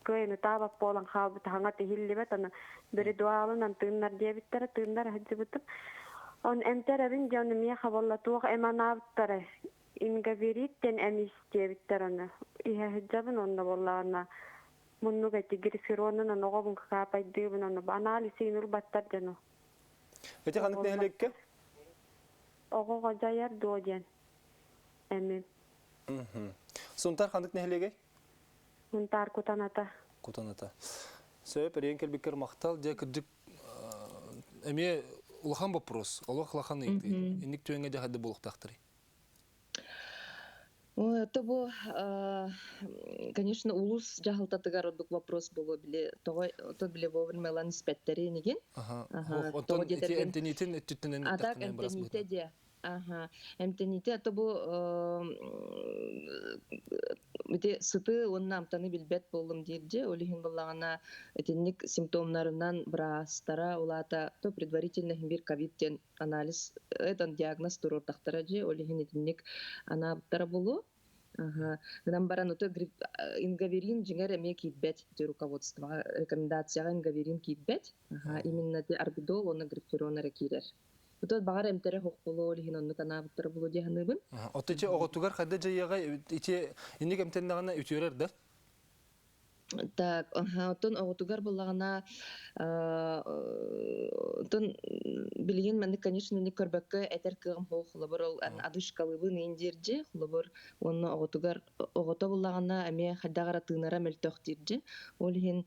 кыайан ытаабат буолан хаалбыта хаҥа тиһиллибэт аны биридуалынан тыыннар диэбиттэрэ тыыннар сылдьыбытым он эмтэрэбин дьон миэхэ буолла туох эм анаабыттара ингавериттен эмис диэбиттэр аны иһэ сылдьабын онно буоллаҕына муннук эти гриферонунан оҕобун каапайдыыбын ону анализын ылбаттар дьону Ити ханнык нэһилиэккэ? Оҕоҕо дьайар дуо диэн эмим. Сунтар ханнык нэһилиэгэй? Сунтаар Кутаната. Кутаната. Сөп, эрийэн кэлбиккэр махтал. Дьэ, кырдьык, эмиэ улахан вопрос. Олох улахан ыйытыы. Инник түөҥҥэ дьэ хадды буолуохтаахтарый? Ой, это бу, конечно, улус дьаһалтатыгар ордук вопрос буолуо били тоҕо то били вовремя ылан испэттэрин инигин. Аха. Оттон ити эмтэнитин өттүттэн А так эмтэниитэ диэ. Аха. Эмтэниитэ это бу ити сыты уонна амтаны билбэт буоллум диир дьэ. Ол иһин буллаҕына итинник симптомнарынан быраастара улаата то предварительно бир ковид диэн анализ этот диагноз туруордахтара дьэ. Ол иһин итинник анаабыттара буолуо. Аха. Гынан баран ото ингаверин дьиҥэр эмиэ киирбэт ити руководствоҕа рекомендацияҕа ингаверин киирбэт. Аха. Именно ити арбидол уонна гриппферон эрэ киирэр. Отон баҕар эмтэрэ хоххолоо ол иһин оннук анаабыттара буолуо дии саныыбын. Отто ити оҕотугар хайда дьайыаҕа ити инник эмтэннэҕинэ үтүөрэр да? Так, оттон оҕотугар буллаҕына оттон билигин маннык конечно инник көрбөккө этэр кыаҕым суох холобур ол одышкалыыбын иин диирдьи холобур уонна оҕотугар оҕото буллаҕына эмиэ хайдах эрэ тыынара мөлтөх диирдьи ол иһин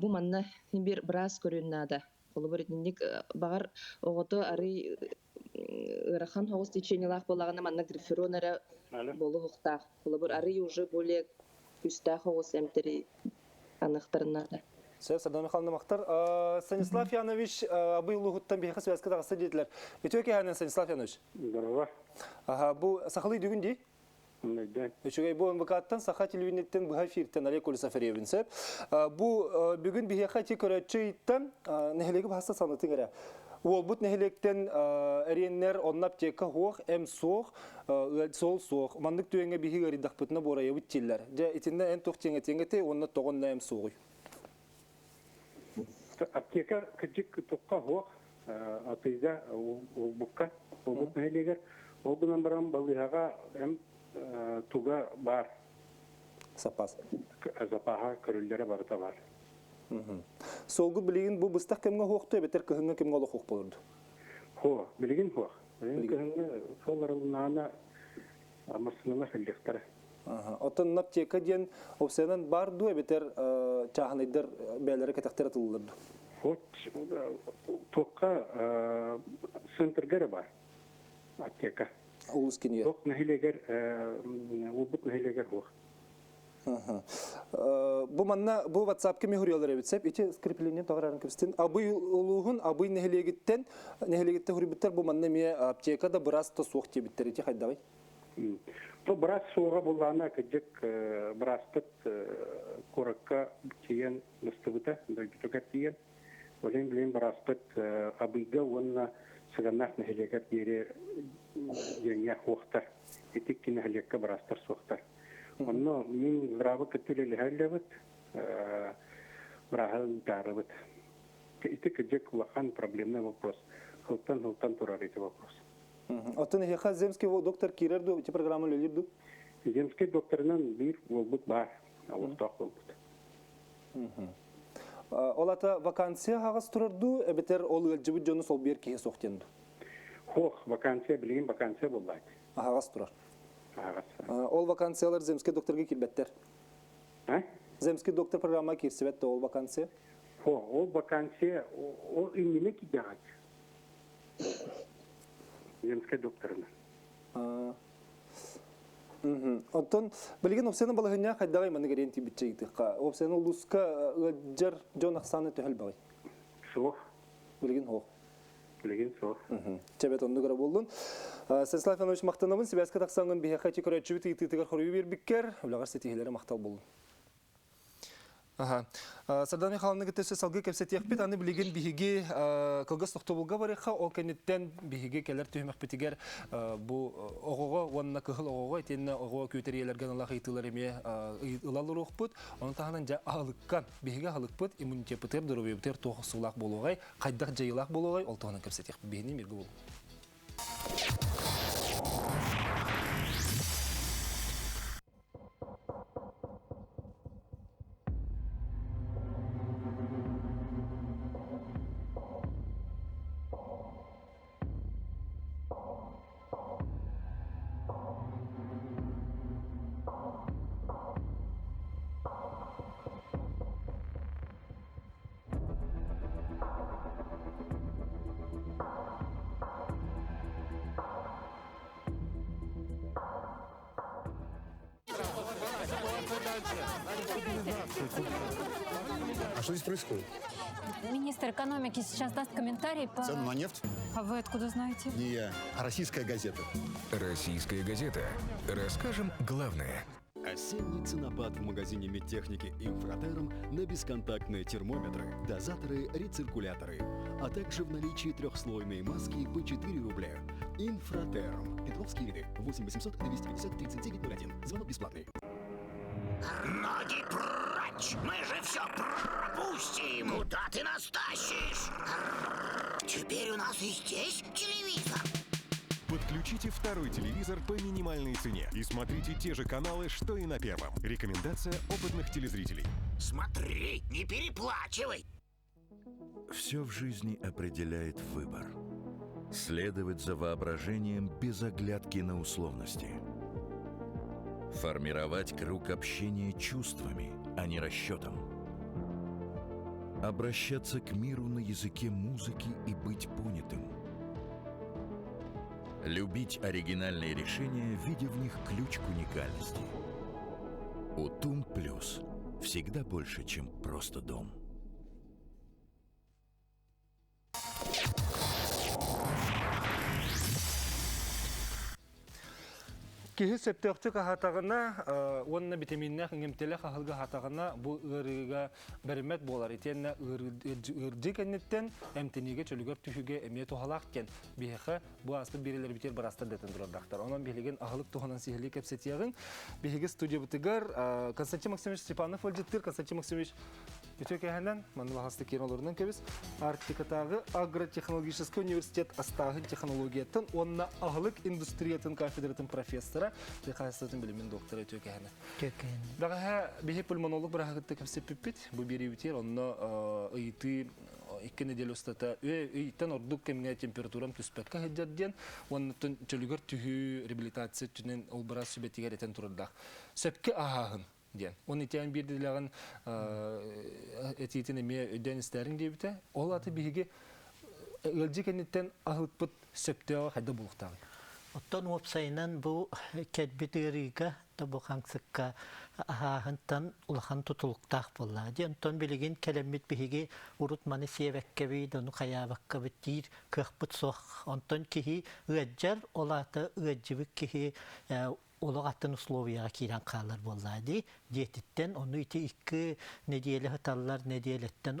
бу манна бир быраас көрүөн наада. Холобур, итинник баҕар оҕото арый ыарахан соҕус течениелаах буоллаҕына манна грифферон эрэ буолуохтаах. Холобур, арый уже более күүстээх оҕус эмтэри аныахтарын наада. Сөп, Сардана Михайловна махтар. Станислав Янович Абый улууһуттан биһиэхэ связка таҕыста диэтилэр. Үтүө киһинэн Станислав Янович. Здорово. Аха, бу сахалыы бүгүн дии? Өйдөөн. Үчүгэй бу НВК-ттан Саха телевидениеттен быһа эфиртен Олег Колесов эребин сөп. Бу бүгүн биһиэхэ ити көрөөччү ыйыттан нэһилиэги баһаста санатыҥ эрэ. Уолбут нэһилиэктэн эриэннэр онно аптека суох, эм суох, суол суох. Маннык түгэҥҥэ биһи ыарыйдахпытына буорайабыт дииллэр. Дьэ, итиннэ эн туох диэҥ этиэҥ уонна тоҕо эм суоҕуй? Аптека кырдьык тухха суох, атыыга уолбукка, уолбут нэһилиэгэр. Ол гынан баран балыыһаҕа эм туга баар. Саппаас. Запаһа көрүллэрэ барыта баар. Суолгут билигин бу быстах кэмҥэ уһуохту эбэтэр кыһыҥҥы кэмҥэ олох уох болорду? Хо, билигин хуох. Билигин кыһыҥҥы суолларылнаана массыыналар хэллиэхтэрэ. Оттон аптека диэн опциянан бар дуу эбэтэр чааһынайдар бэйэлэрэ кэтэхтэр атыллар дуу? Вот туохха центрга эрэ бар аптека. Улус кинигэ. Туох нэһилиэгэр улбут нэһилиэгэр суох. Бу манна бу WhatsApp-ка мехуриялар эбит сеп ити скрепление тоҕорарын кэбистин. Абый улууһун Абый нэһилиэгиттэн нэһилиэгиттэн хуруйбуттар бу манна эмиэ аптека да быраас да суох диэбиттэр ити хайдаҕый? Бу быраас суоҕа буллаана кырдьык бырааспыт куоракка тиийэн мустубута, дойдутугар тиийэн. Олен билин бырааспыт Абыйга уонна Сыганнаах нэһилиэгэр диэри диэҥҥэ суохтар. Ити икки нэһилиэккэ быраастар суохтар. Онно мин здравы кытта үлэлэһэллэбит, бырааһы ыытаарыбыт. Ити кырдьык улахан проблемный вопрос. Сылтан-сылтан турар ити вопрос. Оттон эһиэхэ земский доктор киирэр дуу, ити программа үлэлиир дуу? Земский докторынан биир уолбут баар, олохтоох буолбут. Ол ата вакансия хаҕас турар дуу, эбэтэр ол ыалдьыбыт дьону солбуйар киһи суох диэн дуу? Хуох, вакансия, билигин вакансия буоллаат. Аһаҕас турар. Аһаҕас. Ол вакансиялар земский докторга киирбэттэр. Земский доктор программа киирсибэт да ол вакансия? О, ол вакансия ол иннинэ киирдэҕит. Земскэй докторынан. Оттон билигин опсияны балаһынньа хайдаҕай маннык эриэн тиийбитчэ ыйытыахха. Опсияны улууска ыалдьар дьон ахсаана төһө элбэҕий? Суох. Билигин суох. Билигин суох. Чэбэт оннук эрэ буоллун. Станислав Иванович махтанабын сибээскэ тахсаҥҥын биһиэхэ ити көрөөччүбүт ыйытыытыгар хоруйу биэрбиккэр, үлэҕэр ситиһиилэри махтал буоллун. Аха. Сардана Михайловна кытта өссө салгыы кэпсэтиэхпит. Аны билигин биһиги кылгас тохтобулга барыахха, ол кэнниттэн биһиги кэлэр түһүмэхпитигэр бу оҕоҕо уонна кыһыл оҕоҕо итиэннэ оҕо күүтэр ийэлэргэ аналлаах ыйытыылар эмиэ ылал уруохпут. Ону таһынан дьэ аһылыкка биһиги аһылыкпыт иммунитеппытыгар, доруобуйабытыгар туох охсуулаах буолуоҕай, хайдах дьайыылаах буолуоҕай, ол туһунан кэпсэтиэхпит. Биһини миргэ буолуҥ. А что здесь происходит? Министр экономики сейчас даст комментарий по... Цену на нефть? А вы откуда знаете? Не я, а российская газета. Российская газета. Расскажем главное. Осенний ценопад в магазине медтехники «Инфратерм» на бесконтактные термометры, дозаторы, рециркуляторы, а также в наличии трехслойные маски по 4 рубля. «Инфратерм». Петровские ряды. 8 800 250 39 01. Звонок бесплатный. Ноги прочь! Мы же все пропустим! Куда ты нас тащишь? Теперь у нас и здесь телевизор. Подключите второй телевизор по минимальной цене и смотрите те же каналы, что и на первом. Рекомендация опытных телезрителей. Смотри, не переплачивай. Все в жизни определяет выбор. Следовать за воображением без оглядки на условности. Формировать круг общения чувствами, а не расчетом. Обращаться к миру на языке музыки и быть понятым. Любить оригинальные решения, видя в них ключ к уникальности. Утум Плюс. Всегда больше, чем просто дом. Киһи сөптөөхтүк аһаатаҕына уонна битэмииннээх иҥэмтэлээх аһылыгы аһаатаҕына бу ыарыыга бэриммэт буолар. Итиэннэ ыырдьыы кэнниттэн эмтэниигэ чөлүгэр түһүүгэ эмиэ туһалаах диэн биһиэхэ бу ааспыт биэрэлэрбитигэр быраастар дэтэн турардаахтар. Онон билигин аһылык туһунан сиһилии кэпсэтиэҕиҥ. Биһиги студиябытыгар Константин Максимович Степанов ыалдьыттыыр. Константин Максимович Үтүө кэһэнэн, манна баҕасты киэн олорунан кэбис, Арктикатааҕы агротехнологическай университет астааһын технологиятын уонна аһылык индустриятын кафедратын профессора, тыа хаһаайыстыбатын билимин доктора үтүө кэһэнэ. Үтүө кэһэнэ. Бэҕэһээ биһи пульмонолог быраһыгытта кэпсэппиппит. Бу биэриибитигэр онно ыйытыы икки неделя устата ыйтан ордук кэмҥэ температурам түспэккэ сылдьар диэн уонна чөлүгэр түһүү реабилитация өттүнэн ол быраас сүбэтигэр этэн турардаах. Сөпкө аһааһын диэн. Оны итиэн биир дилэҕин этиитин эмиэ өйдөөн истээриҥ диэбитэ. Ол аты биһиги ыалдьы кэнниттэн аһылыкпыт сөптөөҕө хайда буолуохтааҕый? Оттон уопсайынан бу кэлбит ыарыыга да бу хаҥсыкка аһааһынтан улахан тутулуктаах буоллаҕа. Дьэ онтон билигин кэлэммит биһиги урут маны сиэбэккэбит, ону хайаабаккабыт диир кыахпыт суох. Онтон киһи ыалдьар, ол аата ыалдьыбыт киһи олох атын условияҕа киирэн хаалар буоллаа дии. Дьиэтиттэн ону ити икки нэдиэлэ сыталлар, нэдиэлэттэн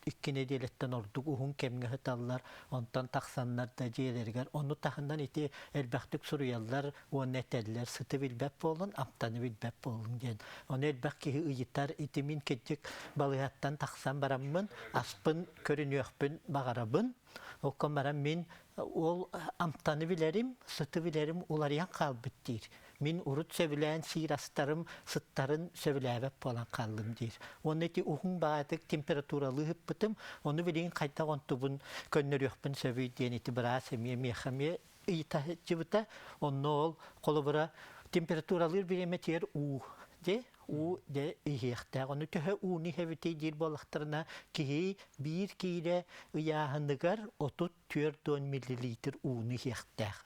икки нэдиэлэттэн ордук уһун кэмҥэ сыталлар, онтон тахсаннар да дьиэлэригэр. Ону таһынан ити элбэхтик суруйаллар уонна этэллэр, сыты билбэт буолун, амтаны билбэт буолун диэн. Ону элбэх киһи ыйытар, ити мин кырдьык балыыһаттан тахсан бараммын, аспын көрүнүөхпүн баҕарабын. Оккон баран мин ол амтаны билэрим, сыты билэрим уларыйан хаалбыт диир. Мин урут сөбүлээн сиир астарым сыттарын сөбүлээбэт буолан хааллым диир. Уонна ити уһун баҕайытык температуралыы ыппытым, ону билигин хайдах онтубун көннөрүөхпүн сөбүй диэн ити быраас эмиэ миэхэ эмиэ ыйытаһыччыбыта. Онно ол холобура Температуралыыр бириэмэтигэр уу дьэ уу дьэ иһиэхтээх. Ону төһө ууну иһэбитий диир буоллахтарына, киһи биир киилэ ыйааһыныгар 34 миллилитр ууну иһиэхтээх.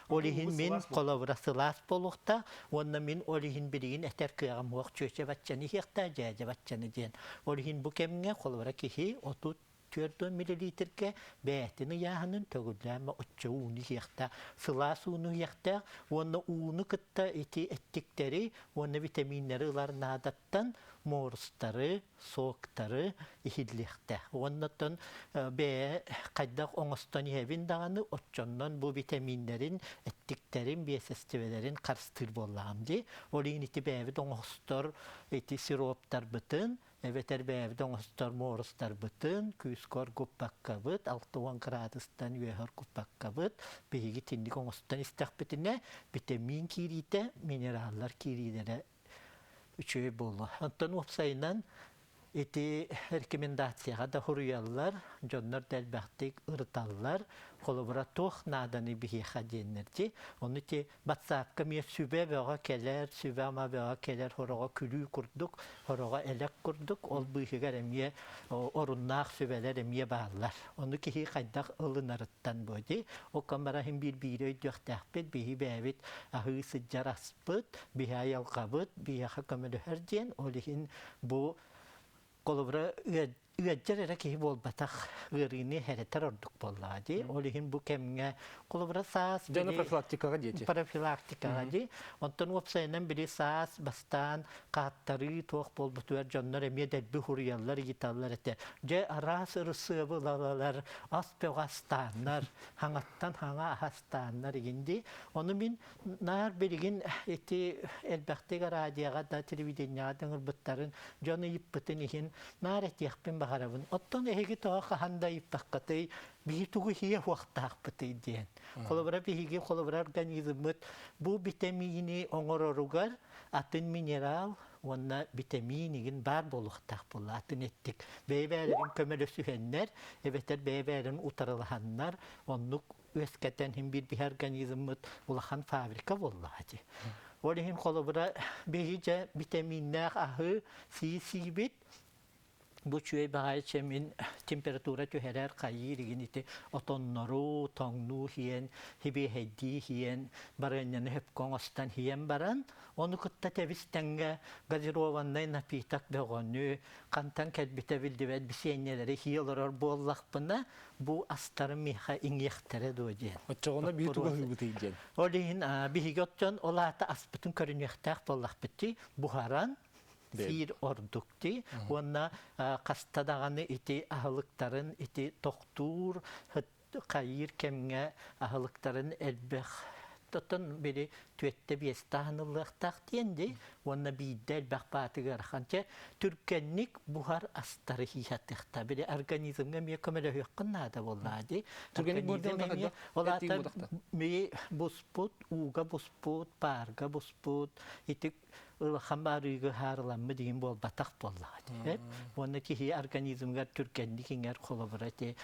Ол иһин мин холобура сылаас буолуохтаах уонна мин ол иһин билигин этэр кыаҕым суох чүөчэ баччаны иһиэхтээх, дьээдьэ баччаны диэн. Ол иһин бу кэмҥэ холобура киһи 34 миллилитргэ бэйэтин ыйааһынын төгүллээн оччо ууну иһиэхтээх, сылаас ууну иһиэхтээх уонна ууну кытта ити эттиктэри уонна витаминнэри ылар наадаттан морстары, соктары иһиллиэхтээх. Уонна оттон бэйэ хайдах оҥостон иһэбин даҕаны оччоннон бу витаминнэрин, эттиктэрин, биэсэстибэлэрин харыстыыр буоллаҕым дии. Ол иһин ити бэйэбит оҥостор ити сироптарбытын эбэтэр бэйэбит оҥостор муорустарбытын күүскэ оргуппаккабыт, 60 градустан үөһэ оргуппаккабыт, биһиги итинник оҥостон истэхпитинэ, витамин киириитэ, минераллар киириилэрэ үчүгэй буолуо. Онтон уопсайынан ити рекомендацияҕа да суруйаллар, дьоннор да элбэхтик ырыталлар. Холобура, туох нааданы биһиэхэ диэннэр дии. Ону ити Батсаапка эмиэ сүбэ бөҕө кэлэр, сүбэ-ама бөҕө кэлэр, сороҕо күлүү курдук, сороҕо элэк курдук, ол быыһыгар эмиэ оруннаах сүбэлэр эмиэ бааллар. Ону киһи хайдах ылынарыттан буо дии. Ол камараһын биир-биири өйдүөхтээхпит, биһи бэйэбит аһыы сылдьар аспыт, биһи айылҕабыт, биһиэхэ көмөлөһөр диэн, ол иһин бу холобура ыалдьар эрэ киһи буолбатах, ыарыыны хэрэтэр ордук буоллаҕа дии. Ол иһин бу кэмҥэ холобура саас Дьону профилактикаҕа диэти. Профилактикаҕа дии. Онтон уопсайынан били саас бастаан хааттарыы туох буолбутугар дьоннор эмиэ дэлби хуруйаллар, ыйыталлар этэ. Дьэ араас ырысыабы ылалалар, ас бөҕө астааннар, хаҥаттан хаҥа астааннар игин дии. Ону мин наар билигин ити элбэхтик радиоҕа да телевидениеҕа да ыҥырбыттарын дьон ыйыппытын иһин наар этиэхпин баҕарабын. Оттон эһиги тоҕо хаһан да ыйыппаккытый, биһи тугу иһиэ уохтаахпытый диэн. Холобура биһиги холобура организммыт бу битэмиини оҥороругар атын минерал уонна битэмиин игин баар буолуохтаах буолла атын эттик. Бэйэ-бэйэлэрин көмөлөсүһэннэр, эбэтэр бэйэ-бэйэлэрин утарылаһаннар оннук үөскэтэн иһин биир биһи организммыт улахан фабрика буоллаҕа дии. Ол иһин холобура биһи дьэ витаминнээх аһы сии сиибит бу үчүгэй баҕайы чэмин температура түһэрэр хайыыр игин ити отоннору тоҥнуу хиэн хибиэһэйдии хиэн барыанньаны хөпкө оҥостон хиэн баран ону кытта тэбис тэҥҥэ газированный напиток бөҕөнү хантан кэлбитэ биллибэт бисиэнньэлэри хии олорор буоллахпына бу астарым миэхэ иҥиэхтэрэ дуо диэн. Оччоҕуна биһи тугу аһыыбытый диэн. Ол иһин биһиги оттон ол аата аспытын көрүнүөхтээх буоллахпыт дии буһаран сиир ордук дии уонна хаста даҕаны ити аһылыктарын ити тохтуур хайыыр кэмҥэ аһылыктарын элбэх Оттон били түөттэ биэстэ аһыныллыахтаах диэн дии уонна биирдэ элбэх баатыгар ханча түргэнник буһар астары хиихатыахта били организмҥа эмиэ көмөлөһүөххүн наада буоллаа дии Түргэнник буһар ол аата ми буспут ууга буспут паарга буспут ити улахан баарыыга хаарыламмыт деген буолбатах буоллаҕа дии уонна киһи организмыгар түргэнник иҥэр холобура ити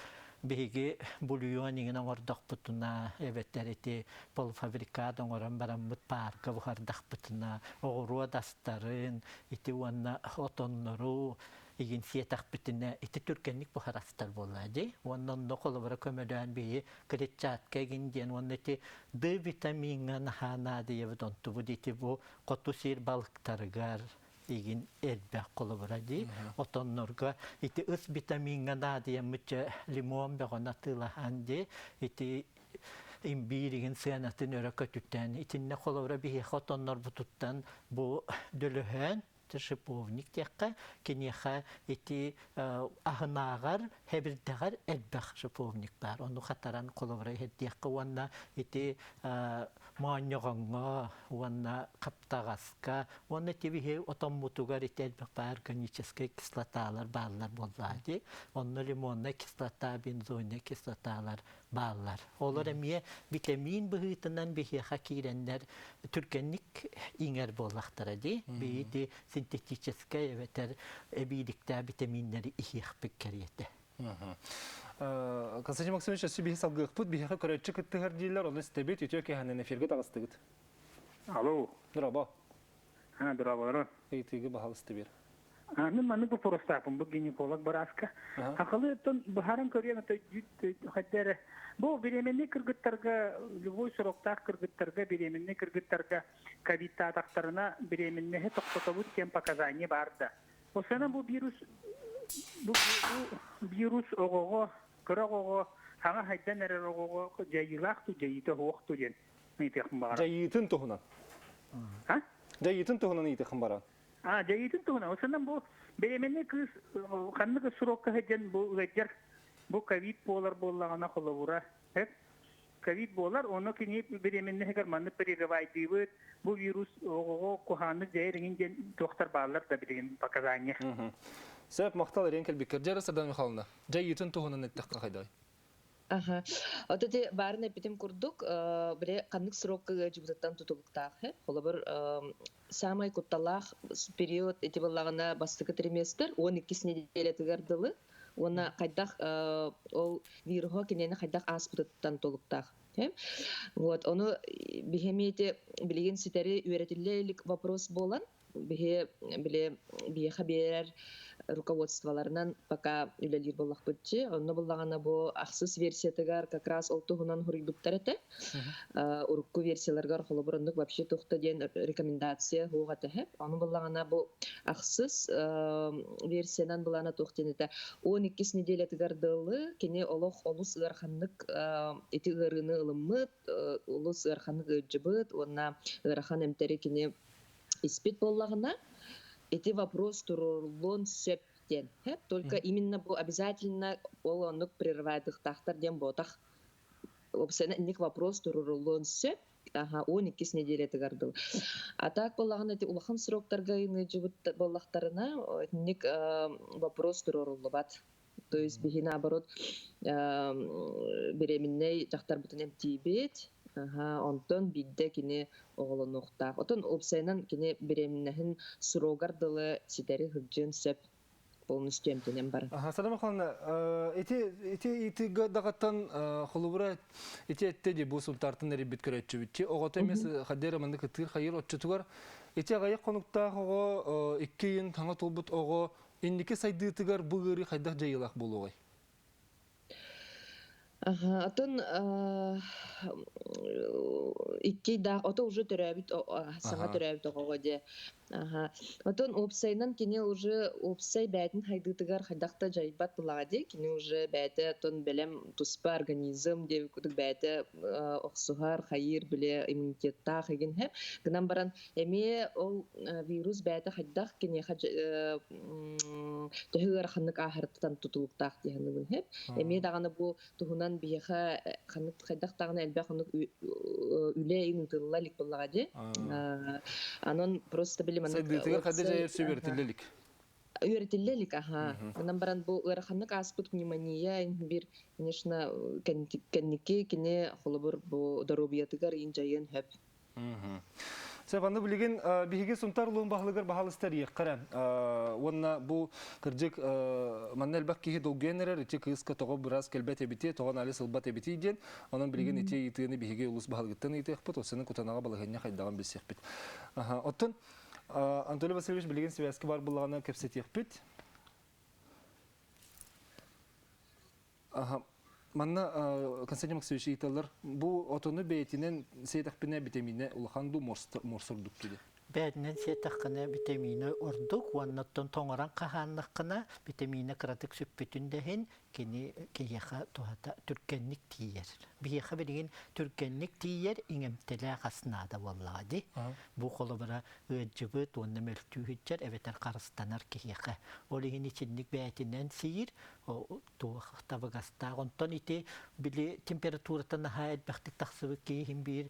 биһиги бульон иҥин оҥордохпутуна эбэтэр ити полуфабрикат оҥорон бараммыт паарка буһардахпытына оҕуруот астарын ити уонна отоннору игин сиэтэхпитинэ ити түргэнник буһар астар буоллаа дии уонна онно холобура көмөлөөн биһи клетчатка игин диэн уонна ити Д витамиҥҥа наһаа наадыйабыт онтубут ити бу хоту сир балыктарыгар игин элбэх холобура дии отоннорго ити ыс витамиҥҥа наадыйаммыт лимон бөҕөнү атыылаһан дии ити имбиир игин сыанатын өрө көтүтэн итиннэ холобура биһиэхэ отоннорбутуттан бу дөлөһөөн шиповник диэххэ киниэхэ ити аһынааҕар хэбирдэҕэр элбэх шиповник баар ону хатаран холобура иһэрдиэххэ уонна ити моонньоҕоҥҥо уонна хаптаҕаска уонна ити биһи отоммутугар ити элбэх баар органическай кислоталар бааллар буоллаа дии онно лимоннай кислота бензойнай кислоталар бааллар. Олор эмиэ битэмиин быһыытынан биһиэхэ киирэннэр түргэнник иҥэр буоллахтара дии. Биһиги синтетическэй эбэтэр эбииликтээх битэмииннэри иһиэхпит кэриэтэ. Константин Максимович, өссө биһи салгыахпыт, биһиэхэ көрөөччү кыттыһар дииллэр, ону истэбит, үтүө киэһэнэн эфиргэ таҕыстыгыт. Алло. Дорообо. А, дорооболору. Ыйытыыгы баһалысты бер. Мин маннык боппуруостаахпын бу гинеколог бырааска. Хахалы оттон быһааран көрүөм хайда эрэ. Бу беременный кыргыттарга, любой сроктаах кыргыттарга, беременный кыргыттарга ковидтаатахтарына беременныһы тохтотобут диэн показания баар да. Осана бу вирус бу, бу вирус оҕоҕо, кыра оҕоҕо, хаҥа хайдан эрэр оҕоҕо дьайыылаах ту дьайыыта суох ту диэн ыйытыахпын баҕарабын. Дьайыытын туһунан. А? Дьайыытын туһунан ыйытыаххын баран. А, дьайыытын туһунан. Осанан бу беременный кыыс ханнык срокка сылдьан бу ыалдьар бу ковид буолар буоллаҕына холобура ковид буолар, ону кини беременныһыгар маннык прерывайдыыбыт, бу вирус оҕоҕо куһааннык дьайар иҥин диэн туохтар бааллар да билигин показания. Сөп, махтал эрийэн кэлбиккэр. Дьэ, Сардана Михайловна, дьайыытын туһунан эттэххэ хайдай? Аха. Ото ти баарын эппитим курдук, биле ханнык срокка ыалдьыбытыттан тутулуктаах. Холобур, самай кутталаах период ити буоллаҕына бастакы триместр 12 неделятыгар дылы уонна хайдах ол вируһа кинини хайдах ааспытыттан тутулуктаах. Вот, ону биһи ити билигин ситэри үөрэтиллэ илик вопрос буолан, биһи били биһиэхэ биэрэр руководстволарынан пока үлэлиир буоллахпытчы. Онно буллаҕына бу ахсыс версиятыгар как раз ол туһунан суруйбуттар этэ. Урукку версияларгар холобур оннук вообще тухта диэн рекомендация хуох этэ. Ону буллаҕына бу ахсыс версиянан былаана туох диэн этэ. 12 неделятыгар дылы кини олох олус ыараханнык ити ыарыыны ылыммыт, олус ыараханнык ыалдьыбыт уонна ыарахан эмтэри кини испит буоллаҕына, ити вопрос туруоруллуон сөп диэн. Только именно бу обязательно ол оннук прерывайдыхтаахтар диэн буотах. Уопсайынан инник вопрос туруоруллуон сөп. Аха, 12 неделятыгар дыл. А так буоллаҕына ити улахан сроктарга ыйыныдьыбыт буоллахтарына, итинник вопрос туруоруллубат. То есть биһи наоборот беременнэй дьахтарбытын эмтиибит, онтон биирдэ кини оҕолонуохтаах. Отон уопсайынан кини беременноһын срогар дылы ситэри сылдьыан сөп полностью эмтэнэн баран. Садам Михайловна, ити ити итигэ даҕаттан холобура ити этте ди бу сунтаартан эрийбит көрөөччүбүт. Оҕото эмиэ хаддера маннык ытыыр хайыр отчутугар ити аҕыйах хонуктаах оҕо икки ыйын таҥа туолбут оҕо Инники сайдыытыгар бу ыарыы хайдах дьайыылаах буолуоҕай? Аха, атын икки да ото уже төрөөбүт саҥа төрөөбүт оҕоҕо дьэ. Аха. Отон уопсайынан кини уже уопсай бээтин хайдыытыгар хайдах да дьайбат былаҕа дии. Кини уже бээтэ отон бэлэм туспа организм диэбит курдук бээтэ охсуһар, хайыыр бile иммунитеттаах игин һэ. Гынан баран Эмиэ ол вирус бэйэтэ хайдах киниэхэ төһө ыараханнык ааһарыттан тутулуктаах дии саныыбын иһин. Эмиэ даҕаны бу туһунан биһиэхэ ханнык хайдах даҕаны элбэх оннук үлэ ыытылла илик буоллаҕа дии. Анон просто били маннык Сайдыытыгар хайдах дьайар сүбэртиллэ илик. Үөрэтиллэ илик, аха. Онон баран бу ыараханнык ааспыт пневмония бир, конечно, кэнники кини холобур бу доруобуйатыгар иин дьайыан сөп. Сөп, аны билигин биһиги Сунтар улуун баһылыгар баһалыста эрийэххэ Уонна бу кырдьык манна элбэх киһи долгуйан эрэр, ити кыыска тоҕо быраас кэлбэт эбити, тоҕо анализ ылбат эбитий диэн. Онон билигин ити ыйытыыны биһиги улуус баһылыгыттан ыйытыахпыт, осыны Кутанаҕа балаһыанньа хайдаҕын билсиэхпит. Оттон Анатолий Васильевич билигин связка бар буллаҕына кэпсэтиэхпит. Манна Константин Максимович ыйыталлар, бу отону бэйэтинэн сиэтэхпинэ битэмиинэ улахан дуу морс ордук дуу? Бэйэтинэн сиэтэххинэ битэмиинэ ордук уонна оттон тоҥорон хаһааннаххына битэмиинэ кыратык сүппүтүн да иһин кини киһиэхэ туһата түргэнник тиийэр. Биһиэхэ билигин түргэнник тиийэр иҥэмтэлээх ас наада буоллаҕа дии. Бу холобура ыалдьыбыт уонна мөлтүү сылдьар эбэтэр харыстанар киһиэхэ. Ол иһин итинник бэйэтинэн сиир туох табыгастаах. Онтон ити били температурата наһаа элбэхтик тахсыбыт киһи биир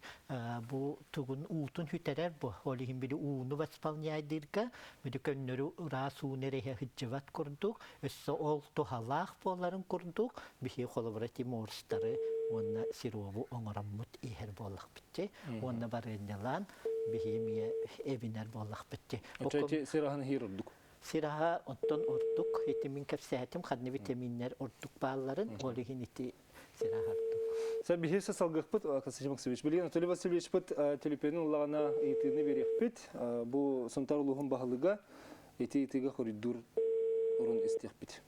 бу тугун уутун сүтэрэр бу. Ол иһин били ууну восполняйдыырга били көннөрү ыраас ууну эрэ сылдьыбат курдук, өссө ол туһалаах буоларын курдук биһи холобура тиморстары уонна сиробу оҥороммут иһэр буоллахпыт уонна барыанньалаан биһи эмиэ эбинэр буоллахпыт. Очо сир аһын иһир ордук. Сир аһа оттон ордук, ити мин кэпсээтим, ханна витаминнэр ордук баалларын, ол иһин ити сир аһа ордук. Сэ биһиэсэ салгыахпыт Константин Максимович. Билигин Анатолий Васильевичпыт төлөпүөнүн ыллаҕына ыйытыыны биэриэхпит. Бу Сунтаар улууһун баһылыга ити ыйытыыга хоруйдуур урун истиэхпит.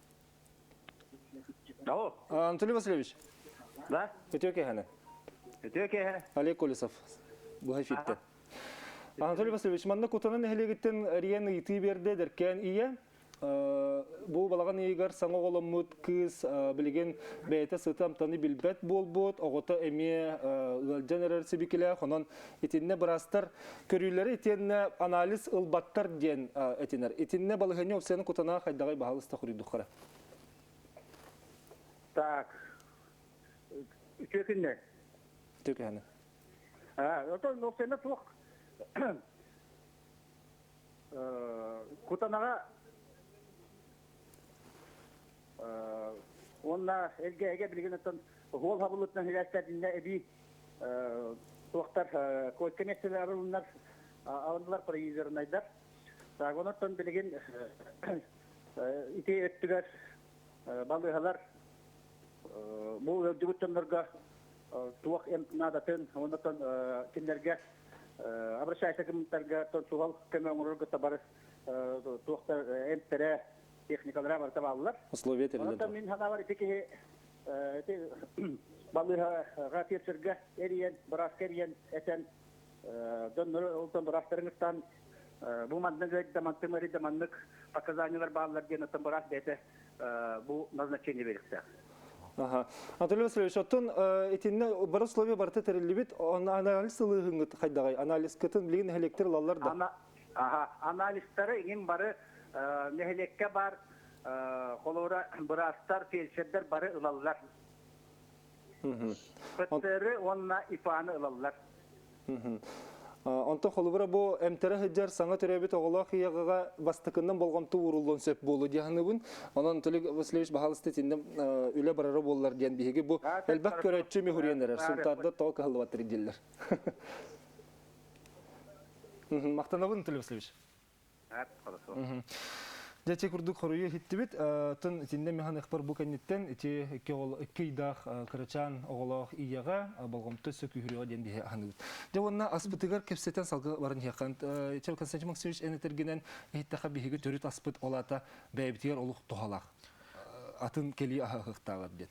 Алло. Анатолий Васильевич. Да? Өтө кэһэне. Өтө кэһэ. Олег Колесов. Быһа эфиртэн. Анатолий Васильевич, манна Кутана нэһилиэгиттэн Риен ыйытыы биэрдэ Дэркээн ийэ. Бу балаҕан ыйыгар саҥа оҕоломмут кыыс билигин бэйэтэ сыты амтаны билбэт буолбут, оҕото эмиэ ыалдьан эрэр сибикилээх, онон итиннэ быраастар көрүүлэри итиэннэ анализ ылбаттар диэн этинэр. Итиннэ балаһыанньа опцияны кутана хайдаҕай баһаалыста хоруйдуххара. Так, үтүө күннэр. Үтүө күннэр. Отон опцияны туох Кутанаҕа уонна Элгээйигэ билигин оттон уол хабыллытынан сибээстэринэ эбии туохтар койка миэстэлэр арылыннар алыннылар произернайдар. Так онон билигин ити өттүгэр балыыһалар бу ыалдьыбыт дьоннорго туох эмп наадатын оннотон кинилэргэ обращайся кымтарга суһал көмө оҥорорго бары туохтар эмтэрэ техникалара барыта бааллар. Условия тэриллэн. Онон мин санаабар ити киһи ити балыыһаҕа фельдшергэ эрийэн, бырааска эрийэн этэн дьоннору олтон быраастарыҥыттан бу маннык ыйда мантым эрийдэ маннык показаниялар бааллар диэн оттон быраас бэйэтэ бу назначение берихтээх. Аха. Анатолий Васильевич, оттон итиннэ бары условия барыта тэриллибит, анализ ылыыһыҥҥыт хайдаҕай? Анализкытын билигин нэһилиэктэр ылаллар да? Аха, анализтары иҥин бары нэһилиэккэ бар холобура быраастар, фельдшердэр бары ылаллар. ПЦР уонна ИПАны ылаллар. Онтон холобура бу эмтэрэ сылдьар саҥа төрөөбүт оҕолоох ийэҕэ бастакыннан болҕомто ууруллуон сөп буолуо дии саныыбын. Онон Анатолий Васильевич баһаалыста итиннэ үлэ барара буоллар диэн биһиги бу элбэх көрөөччү мүһүрүйэн эрэр. Сунтаарда тоҕо кыһаллыбаттар дииллэр. Махтанабын Анатолий Васильевич. Дьэ, ити курдук хоруйу иһиттибит. Тын итиннэ михан ыхпар бу кэнниттэн ити икки ыйдаах кырачаан оҕолоох ийэҕэ болҕомто өссө күүһүрүөҕэ диэн биһи аһаныбыт. Дьэ уонна аспытыгар кэпсэтэн салгы баран иһиэххин. Константин Максимович эн этэргинэн иһиттэхэ биһиги төрүт аспыт ол аата бэйэбитигэр олох туһалаах. Атын кэлии аһаһыахтааҕар диэн.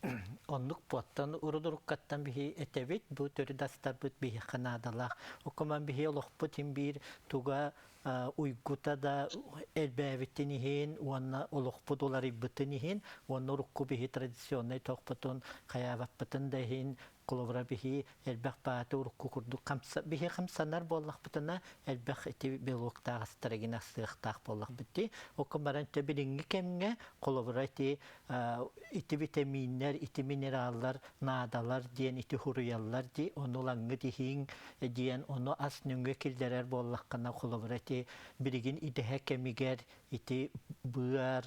Оннук буоттан урудуруккаттан биһи этэбит, бу төрүт астарбыт биһиэхэ наадалаах. Оккоман биһи олохпут им биир туга уйгута да элбээбитин иһин уонна олохпут уларыйбытын иһин уонна урукку биһи традиционнай тохпутун хайаабаппытын да иһин холобура биһи элбэх бааты урукку курдук биһи хамсанар буоллахпытына элбэх ити белоктаах астарыгын астыахтаах буоллахпыт дии окко баран билиҥҥи кэмҥэ холобура ити ити витаминнэр ити минераллар наадалар диэн ити хуруйаллар дии ону ылаҥҥыт иһиҥ диэн ону ас нөҥүө киллэрэр буоллаххына холобура ити билигин идэһэ кэмигэр ити быар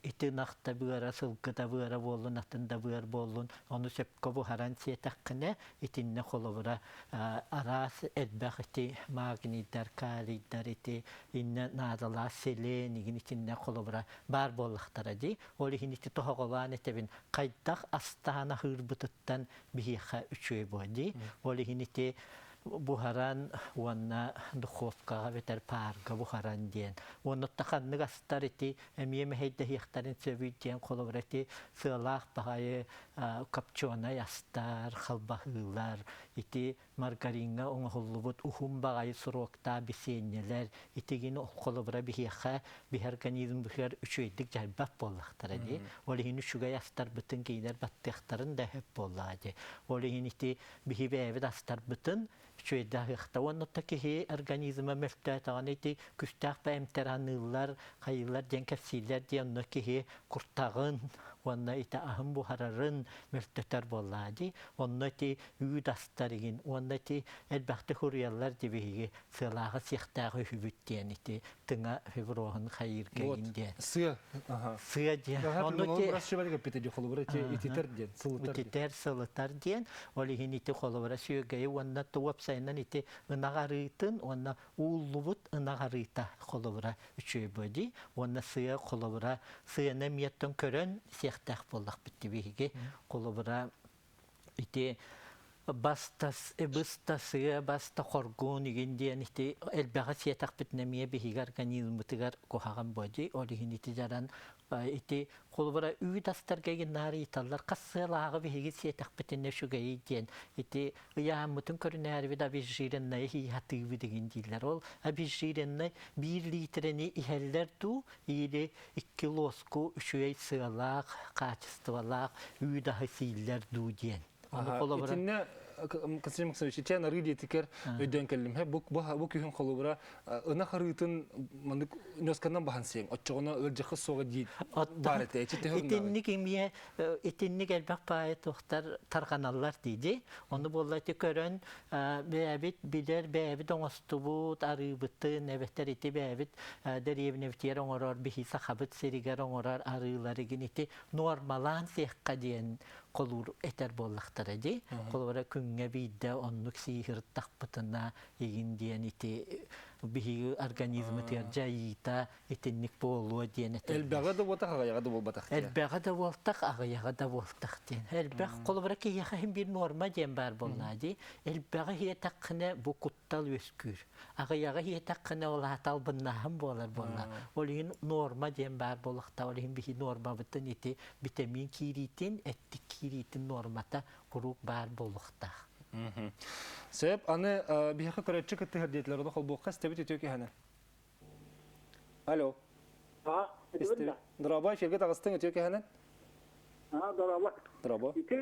ити ынах да быара сылгы да быара буоллун атын да быар буоллун ону сөпкө буһаран сиэтэххинэ итиннэ холобура араас элбэх ити магнийдар калийдар ити иннэ наадалаах селен игин итиннэ холобура баар буоллахтара дии ол иһин ити тоһоҕолоон этэбин хайдах астаан аһыырбытыттан биһиэхэ үчүгэй буо дии. Ол иһин ити буһаран уонна духовкаҕа эбэтэр паарга буһаран диэн. Уонна ханнык астар ити эмиэ мэһэйдэһиэхтэрин сөбүй диэн холобура ити сыалаах баҕайы копченый астар, халбаһыылар, ити маргариҥҥа оҥоһуллубут уһун баҕайы суруоктаах бисиэнньэлэр итигин холобура биһиэхэ биһи организмбытыгар үчүгэйдик дьайбат буоллахтара дии. Ол иһин үчүгэй астарбытын кинилэр баттыахтарын да сөп буоллаҕа дии. Ол иһин ити биһи бэйэбит астарбытын үчүгэйдик аһыахта. Уонна киһи организма мөлтөөтөҕүнэ ити күстээх бэйэмтэр аныыллар, хайыылар диэн кэпсииллэр дии. Онно киһи куртаҕын уонна ити аһын буһарарын мөлтөтөр буоллаҕа дии. Онно ити үүт астар игин уонна ити элбэхтик хуруйаллар ди биһиги сыалааҕы сиэхтээх үһүбүт диэн ити тыҥа фиброһун хайыырга игин диэн. Сыа. Сыа диэн. Онно ити холобура ититэр диэн, сылытар. Ититэр, сылытар диэн. Ол иһин ити холобура сүөгэйи уонна уопсайынан ити ынах арыытын уонна ууллубут ынах арыыта холобура үчүгэй буо дии. Уонна сыа холобура сыаны эмиэттэн көрөн сиэхтээх буоллахпыт биһиги холобура. Ити бастас быстасыа баста хоргуун игин диэн ити элбэҕи сиэтэхпитинэ эмиэ биһиги организммытыгар куһаҕан буодьуй ол иһин ити дьаран ити холобура үүт астарга игин наар ыйыталлар хас сыалааҕы биһиги сиэтэхпитинэ үчүгэйий диэн ити ыйааммытын көрүнээрибит обезжиренное хатыыбыт игин дииллэр ол обезжиренный биир лиитэрэни иһэллэр дуу или икки луоску үчүгэй сыалаах, хаачыстыбалаах үүт аһы сииллэр дуу диэн. Итиннэ Константин Максимович, ичээн арыы диэтикэр өйдөөн кэллим. Бу бу күһүн холобура ынах арыытын маннык ньосканан баһан сиэҥ. Оччоҕуна ыалдьахы суоҕа дии баар этэ. Итинник эмиэ итинник элбэх паайы туохтар тарҕаналлар дии. Ону буолла ити көрөн бэйэбит билэр бэйэбит оҥостубут арыыбытын эбэтэр ити бэйэбит дэриэбинэбитигэр оҥорор биһи сахабыт сиригэр оҥорор арыыларыгын ити нуормалаан сиэххэ диэн холуур этэр буоллахтара дии. Холобура күҥҥэ биирдэ оннук сииһыртахпытына игин диэн ити биһиги организмытыгар дьайыыта итинник буолуо диэн этэллэр. Элбэҕи да буолтах, аҕыйаҕа да буолбатах диэн. Элбэҕи да буолтах, аҕыйаҕа да буолтах диэн. Элбэх холобура киһиэхэ иһин биир нуорма диэн баар буоллаа дии. Элбэҕи иһиэтэххинэ бу куттал үөскүүр. Аҕыйаҕы иһиэтэххинэ ол аата албыннааһын буолар буолла. Ол иһин нуорма диэн баар буолуохтаах. Ол иһин биһи нуормабытын ити витамин киириитин, эттик киириитин нуормата куруук баар буолуохтаах. Сөп, аны биһиэхэ көрөөччү кыттыһар диэтилэр, ону холбуохха истэбит үтүө киһини. Алло. А, Дорообо, эфиргэ таҕыстыҥ үтүө киһинэн. А, дорообо. Дорообо. Ити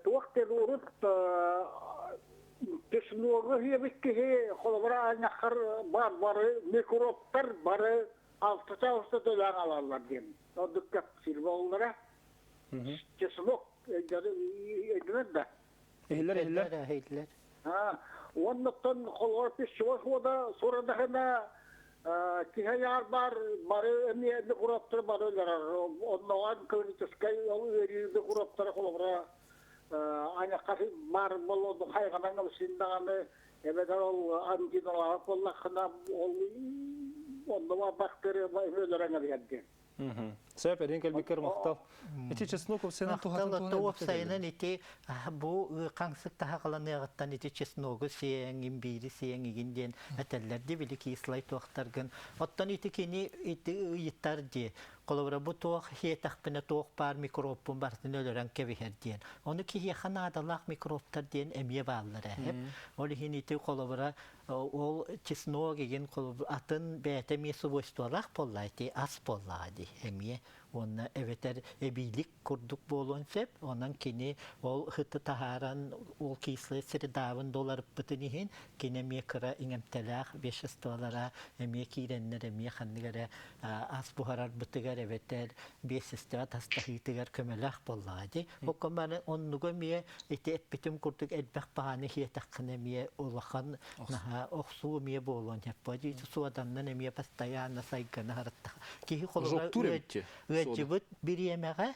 туох диэн урут чесногу сиэбит киһи холобура анньаххар бар бары микробтар бары алтата-алта төлөөн алаллар диэн. Ордук кэпсиир буоллара. Чеснок өйдөнөр да. Иһиллэр, иһиллэр. Иһиллэр. Оннуттан холобура пищевой хода сурадахына киһи айаар бар бары эмиэ микробтар бары өлөрөр. Онноҕон клиническай ыарыы микробтара холобура аньакка бар болоду хайҕанан ылсин даҕаны эбэтэр ол ангиналаах буоллаххына ол онно бактерия өлөрөн эбиһэр диэн. Сөп, эрин кэлбиккэр махтал. Ити чеснок уопсайынан туһатын туһунан уопсайынан ити бу хаҥсык таһаҕаланыаҕыттан ити чесногу сиэҥ, имбиири сиэҥ игин диэн этэллэр ди били кислай туохтаргын. Оттон ити кини ити ыйытар ди. Холобура бу туох хиэтэхпинэ туох баар микробпун барытын өлөрөн кэбиһэр диэн. Ону киһиэхэ наадалаах микробтар диэн эмиэ бааллар ээ. Ол иһин ити холобура ол чеснок игин атын бэйэтэ эмиэ свойстволаах буолла ити ас буоллаҕа дии эмиэ уонна эбэтэр эбиилик курдук буолуон сөп онон кини ол ыты таһааран ол кислый средаабын доларыппытын иһин кини эмиэ кыра иҥэмтэлээх веществолара эмиэ киирэннэр эмиэ ханнык эрэ ас буһарарбытыгар эбэтэр биэссэстибэ тастаһыытыгар көмөлөөх буоллаҕа дии. Окко оннуга эмиэ ити эппитим курдук элбэх баҕаны иһиэтэххинэ эмиэ улахан наһаа охсуу эмиэ буолуон сөп. Дии суоданнан эмиэ постоянно сайгана харыттах. Киһи холобура ыалдьыбыт бириэмэҕэ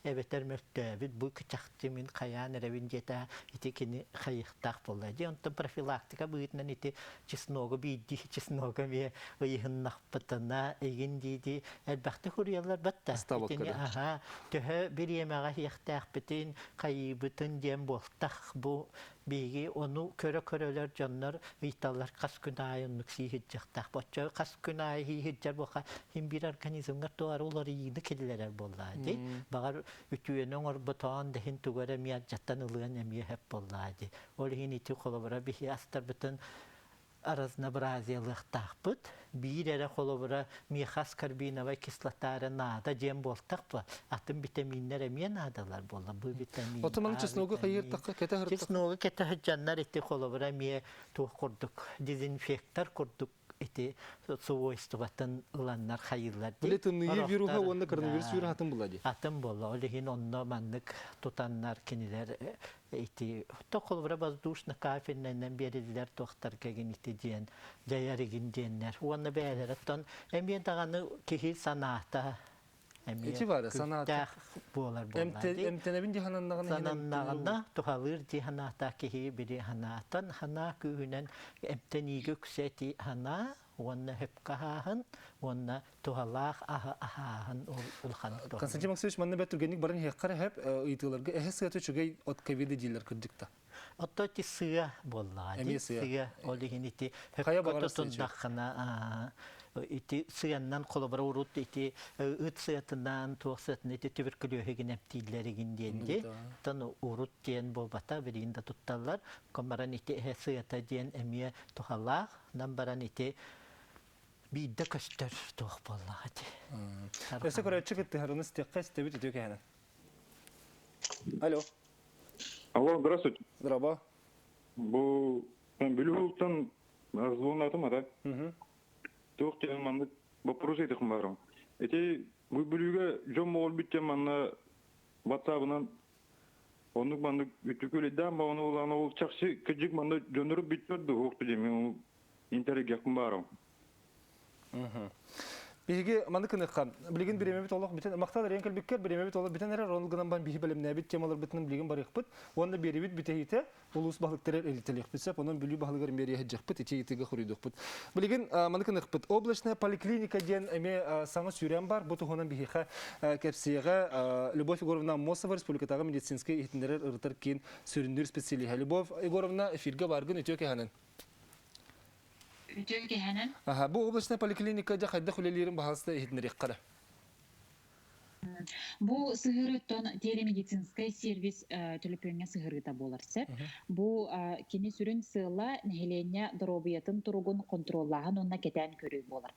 эбэтэр мөлтөөбүт бу чахчы мин хайаан эрэбин диэтэ ити кини хайыахтаах буолла дии онтон профилактика быһыытынан ити чесногу биирдии чесногу эмиэ ыйыһыннахпытына игин дии-дии элбэхтик уруйаллар батта итини аһаа төһө бириэмэҕэ иһиэхтээхпитин хайыыбытын диэн буолтах бу биһиги ону көрө-көрөлөр дьоннор ыйталлар хас күн аайы оннук сииһирдьэхтээх боччо хас күн аайы сииһирдьэр буолха хин биир организмҥар туора уларыйыыны киллэрэр буоллаа дии баҕар үтүөнү оҥорботоон да иһин тугу эрэ эмиэ алдьатан ылыан эмиэ сөп буоллаа дии ол иһин ити холобура биһи астарбытын разнообразиялыахтаахпыт. Биир эрэ холобура миэхэ аскорбиновай кислота эрэ наада диэн буолтах атын витаминнэр эмиэ наадалар буолла. Бу витамин Отуманы чесногу хайыыртахха кэтэ сырыттах. Чесногу кэтэ сылдьаннар ити холобура эмиэ туох курдук дезинфектор курдук ити свойствотын ыланнар хайыыллар дии. Били тымныйыы вируһа уонна коронавирус вируһа атын буолла дии. Атын буолла. Ол иһин онно маннык тутаннар кинилэр ити холобура воздушно-капельнайынан биэриллэр туохтарга игин ити диэн дьайар игин диэннэр уонна бэйэлэрэ оттон эмиэ даҕаны киһи санаата эмиэ Ити баара санаата буолар буолла эмтэнэбин дии сананнаҕына сананнаҕына туһалыыр дии санаата киһи били санаатан санаа күүһүнэн эмтэниигэ үксэ ити санаа. Уонна хөпкө аһааһын, уонна туһалаах аһы аһааһын улахан Константин Максимович, манна бэрт түргэнник баран иһиэххэ эрэ сөп ыйытыыларга эһэ сыата үчүгэй от ковида дииллэр кырдьык да. Отто ити сыа буоллаҕа Эмиэ сыа. Сыа ол иһин ити Хайа хөпкө баҕарар сыа үчүгэй. тутуннаххына ити сыаннан холобура урут ити ыт сыатынан туох сыатынан ити түбүркүлүөһүгүн эмтииллэригин диэн ди. Оттон урут диэн буолбата билигин да тутталлар. Баран ити эһэ сыата диэн эмиэ туһалаах. Нам баран ити биирдэ көстөр туох буоллаҕа ити. Өссө көрөөччү кыттыһарыны истиэххэ истэбит үтүө кэһэнэн. Алло. Алло, здравствуйте. Здорово. Бу Бүлүү улуустан звоннатым ата. Туох диэн маннык вопрос этихим барым. Ити бу Бүлүүгэ дьон моҕол бүттэн манна WhatsApp-ынан оннук маннык үтүкүлэйдээн баҕаны улаан ол чахчы кыдьык манна дьоннору бүттөр дуһуохту диэн интэригиэхпин баарым. Биһиги маны кыныхха, билигин бириэмэбит олох бүтэн, махтал эрийэн кэлбиккэр бириэмэбит олох бүтэн эрэр, ол гынан баран биһи бэлэмнээбит темаларбытынан билигин барыахпыт уонна биэрэбит бүтэһиитэ улуус баһылыктарыгар элитэлиэхпит сөп, онон Бүлүү баһылыгар мэрия сылдьыахпыт, ити ыйытыыга хоруйдуохпут. Билигин маны кыныхпыт. Облачная поликлиника диэн эмиэ саҥа сүүрээн бар, бу туһунан биһиэхэ кэпсиэҕэ Любовь Егоровна Аммосова, республикатааҕы медицинскэй иһитиннэрэр ырытар киин сүрүннүүр специалиһа. Любовь Егоровна, эфиргэ бааргын үтүө кэһэнэн. Үтүө кэһэнэн. Аха, бу облачная поликлиника дьэ хайдах үлэлиирин баһаалыста иһитиннэриэххэ эрэ. Бу сыһыарыттан телемедицинскэй сервис төлөпүөҥҥэ сыһыарыыта буолар сөп. Бу кини сүрүн сыала нэһилиэнньэ доруобуйатын туругун хонтуруоллааһын уонна кэтээн көрүү буолар.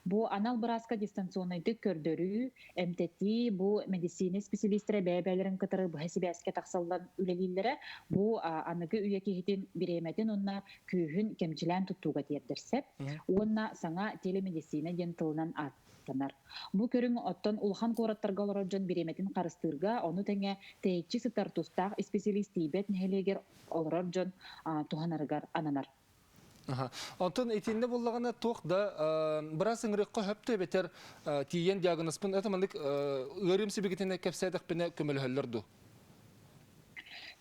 Бу анал бырааска дистанционнайдык көрдөрүү, эмтэтии, бу мэдиссиинэ исписэлиистэрэ бэйэ-бэйэлэрин кытары быһа сибээскэ тахсаллан үлэлииллэрэ, бу аныгы үйэ киһитин бириэмэтин уонна күүһүн кэмчилээн туттууга тиэрдэр сөп. Уонна саҥа телемедицина диэн тылынан ааттанар. Бу көрүҥ оттон улахан куораттарга олорор дьон бириэмэтин харыстыырга, ону тэҥэ тэйиччи сытар тустаах исписэлиис тиийбэт нэһилиэгэр олорор дьон туһанарыгар ананар. Онтон итиннэ буллаҕына туох да быраас ыҥырыахха сөптө эбэтэр тиийэн диагнозпын это маннык ыарыым сибикитинэ кэпсээтэхпинэ көмөлөһөллөр дуу?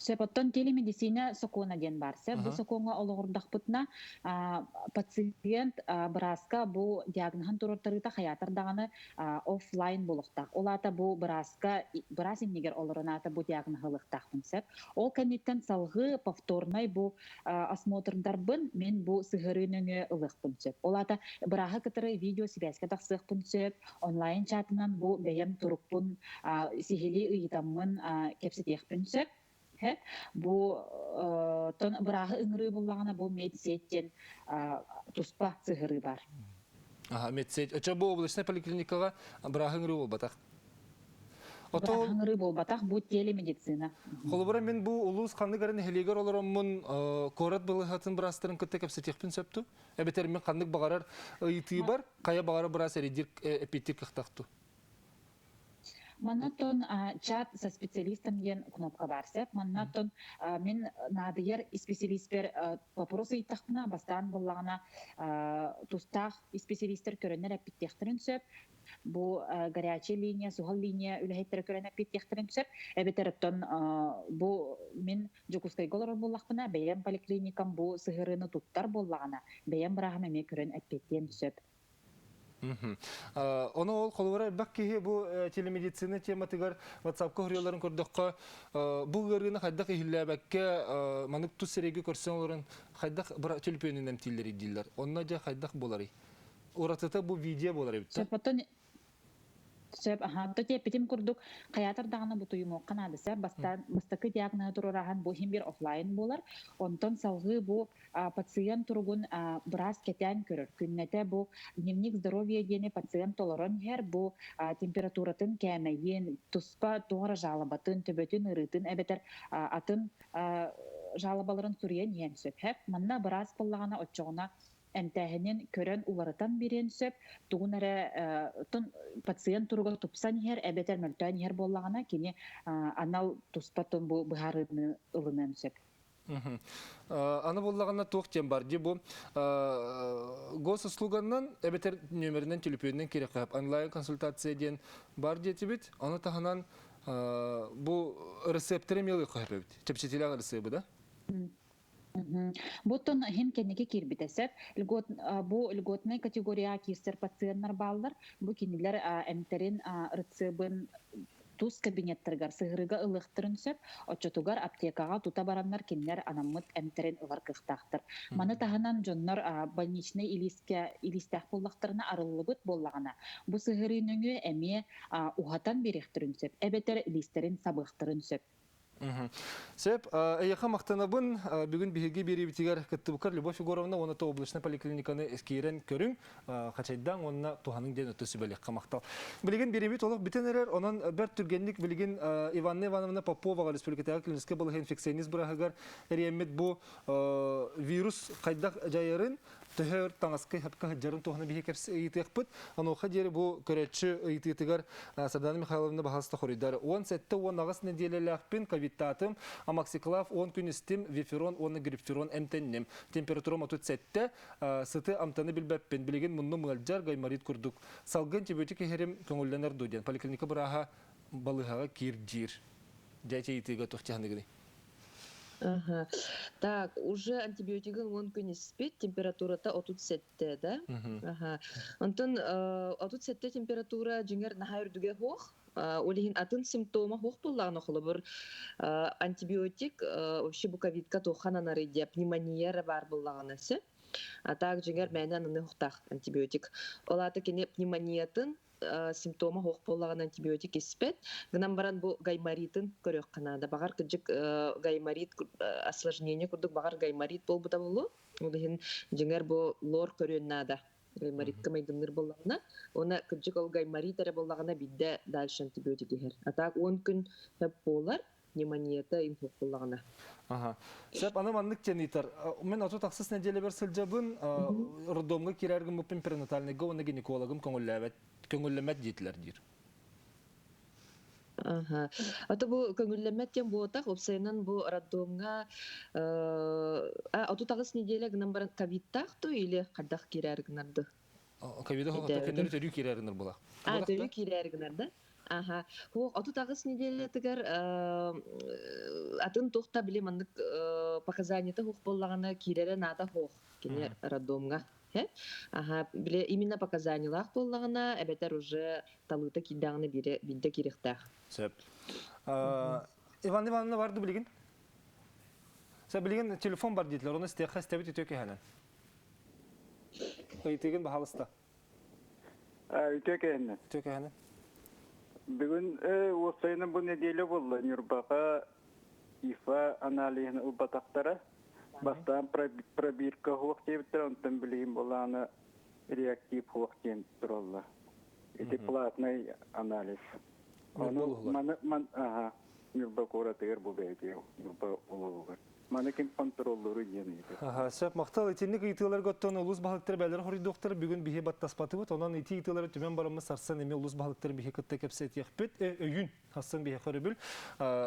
Сөп, оттон телемедицина сокуона диэн баар. Сөп, бу сокуоҥҥа олоҕурдахпытына, пациент бырааска бу диагноһын туруортарыыта хайаатар даҕаны офлайн буолуохтаах. Ол аата бу бырааска быраас иннигэр олорон аата бу диагноһы ылыахтаахпын сөп. Ол кэнниттэн салҕыы повторнай бу осмотрдарбын мин бу сыһыарыы нөҥүө ылыахпын сөп. Ол аата бырааһы кытары видео сибээскэ тахсыахпын сөп, онлайн чатынан бу бэйэм турукпун сиһилии ыйытаммын кэпсэтиэхпин сөп. Бу тон бырааһы ыҥырыы буллаҕына бу медсеть диэн туспа сыһырыы бар. Аха, медсеть. Очо бу областной поликлиникаҕа бырааһы ыҥырыы буолбатах. Бырааһы ыҥырыы буолбатах, бу телемедицина. Холобура мин бу улуус ханнык эрэ нэһилиэгэр олороммун куорат балыыһатын быраастарын кытта кэпсэтиэхпин сөп дуу? Эбэтэр мин ханнык баҕарар ыйытыыбар хайа баҕарар быраас эрийдир эппиэттиир кыахтаах дуу? Манна оттон чат со специалистом диэн кнопка баар сөп. Манна оттон мин наадыйар исписэлииспэр вопрос ыйыттахпына, бастаан буоллаҕына тустаах исписэлиистэр көрөннөр эппиттиэхтэрин сөп. Бу горячая линия, суһал линия үлэһиттэрэ көрөн эппиттиэхтэрин сөп. Эбэтэр оттон бу мин Дьокуускайга олорор буоллахпына, бэйэм поликлиникам бу сыһыарыыны туттар буоллаҕына, бэйэм бырааһым эмиэ көрөн эппиэттиэн сөп. Ону ол холобура элбэх киһи бу телемедицина тематыгар WhatsApp-ка хоруйаларын көрдөххө, бу ыарыыны хайдах иһиллээбэккэ маннык тус сирэйгэ көрсөн олорон хайдах төлөпүөнүнэн эмтииллэрий дииллэр. Онно дьэ хайдах буоларый? Уратыта бу видео буолар эбит. Сөп, оттон Сөп, аһаа. То тиэппитим курдук, хайаатар даҕаны бутуйумуохха наада. Сөп, бастаан бастакы диагноһы туруораһан бу иһин биир офлайн буолар. Онтон салҕыы бу пациент туругун быраас кэтээн көрөр. Күннэтэ бу дневник здоровья диэни пациент толорон иһэр. Бу температуратын кээмэйин, туспа туох эрэ жалобатын, төбөтүн ыарыытын эбэтэр атын жалобаларын суруйан иһэн сөп. Манна быраас буоллаҕына оччоҕуна эмтээһинин көрөн уларытан биэриэн сөп, тугун эрэ пациент туруга тупсан иһэр эбэтэр мөлтөөн иһэр буоллаҕына, кини анал туспа тон бу быһаарыыны ылыныан сөп. Аны буоллаҕына туох диэн бар дии бу госуслуганнан эбэтэр нүөмэринэн төлөпүөнүнэн киириэххэ онлайн консультация диэн бар диэтибит. Ону таһынан бу рецептэри эмиэ ылыахха сөп эбит. Чэпчэтиилээх рецебы да? Буттан хин кэнники киирбитэ сөп. Льгот, бу льготнай категорияҕа киирсэр пациеннар бааллар. Бу кинилэр эмтэрин рецебын тус кабинеттарыгар сыһырыга ылыахтарын сөп. Оччотугар аптекаҕа тута бараннар кинилэр анаммыт эмтэрин ылар кыахтаахтар. Маны таһынан дьоннор больничнай илиискэ илиистээх буоллахтарына арыллыбыт буоллаҕына, бу сыһырыы нөҥүө эмиэ уһатан биэриэхтэрин сөп, эбэтэр илиистэрин сабыахтарын сөп. Сөп, эйиэхэ махтанабын. Бүгүн биһиги биэриибитигэр кыттыбыккар Любовь Егоровна уонна облачнай поликлиниканы киирэн көрүҥ, хачайдаҥ уонна туһаныҥ диэн өттө сүбэлиэххэ махтал. Билигин биэриибит олох бүтэн эрэр, онон бэрт түргэнник билигин Иванна Ивановна Поповаҕа республикатааҕы клиническэй балыыһа инфекционист бырааһыгар эрийэммит бу вирус хайдах дьайарын төһө өр таҥаска хапка сылдьарын туһунан биһи кэпс ыйытыахпыт. Онуоха диэри бу көрөөччү ыйытыытыгар Сардана Михайловна баһаста хоруйдар. 17-18 нэдиэлэлээхпин, ковидтаатым, амоксиклав 10 күн истим, виферон уонна грипферон эмтэнним. Температурам 37, сыты амтаны билбэппин, билигин муннум ыалдьар, гайморит курдук. Салгын антибиотик иһэрим көҥүллэнэр дуо диэн поликлиника бырааһа балыыһаҕа киир диир. Дьэ, ыйытыыга туох дьаһаныгыный? Ага. Так, уже антибиотигын 10 күн испит, температурата 37 да? Ага. Онтон 37 температура дьиҥэр наһаа үрдүгэ суох. Ол иһин атын симптома суох буоллаҕына, холобур, антибиотик вообще бу ковидка туохха ананарый диэ, пневмония эрэ баар буоллаҕына сөп. А так дьиҥэр мээнэ аныны суохтаах антибиотик. Ол аата кини пневмониятын симптома суох буоллаҕына антибиотик испэт. Гынан баран бу гайморитын көрүөххэ наада. Баҕар кырдьык гайморит осложнение курдук баҕар гайморит буолбута буолуо. Ол иһин дьиҥэр бу лор көрүөн наада. Гайморитка майгынныыр буоллаҕына. Уонна кырдьык ол гайморит эрэ буоллаҕына биирдэ дальше антибиотик иһэр. А так 10 күн сөп буолар пневмонията им суох буоллаҕына. Аха. Сөп, аны маннык диэн ыытар. Мен 36 нэдиэлэбэр сылдьабын, роддомҥа киирэр гыммыппын перинатальныйга уонна гинекологым көҥүллээбэт, көҥүллэммэт диэтилэр диир. Аха. Ото бу көҥүллэммэт диэн буотах, уопсайынан бу роддомҥа 38 неделя гынан баран ковидтаах дуу или хайдах киирээри гынар дуу? Ковида хоһотто көннөрү төрүү киирээри гынар була. А, төрүү киирээри гынар да? Аха. Хуох 38 неделятыгар атын туох да били маннык показаниета хуох буоллаҕына киирэрэ наада хуох кини роддомҥа. Аха, били именно показаниелаах буоллаҕына, эбэтэр уже талыыта киирдэҕинэ биирэ биирдэ киириэхтээх. Сөп. Иван Ивановна барды билигин? Сэ билигин телефон бар диэтилэр, оны истиэххэ истэбит үтүө киһинэн. Ыйытыгын баһалыста. Үтүө кэһиннэ. Үтүө кэһинэ. Бүгүн уопсайынан бу неделя буолла Ньурбаҕа ИФА аналиһын ылбатахтара. Бастаан пробирка суох диэбиттэр, онтон билигин буолааны реактив суох диэн тураллар. Ити платный анализ. Ону маны ман аха Ньурба куоратыгар бу бэйэтигэр Ньурба улууһугар. Маны ким контроллууруй диэн ыйытар. Сөп, махтал. Итинник ыйытыыларга оттон улуус баһылыктара бэлэр хоруйдуохтара. Бүгүн биһи баттаспатыбыт. Онон ити ыйытыылары түмэн бараммыт сарсын эмиэ улуус баһылыктара биһи кытта кэпсэтиэхпит. Өйүүн сарсын биһи көрөбүл.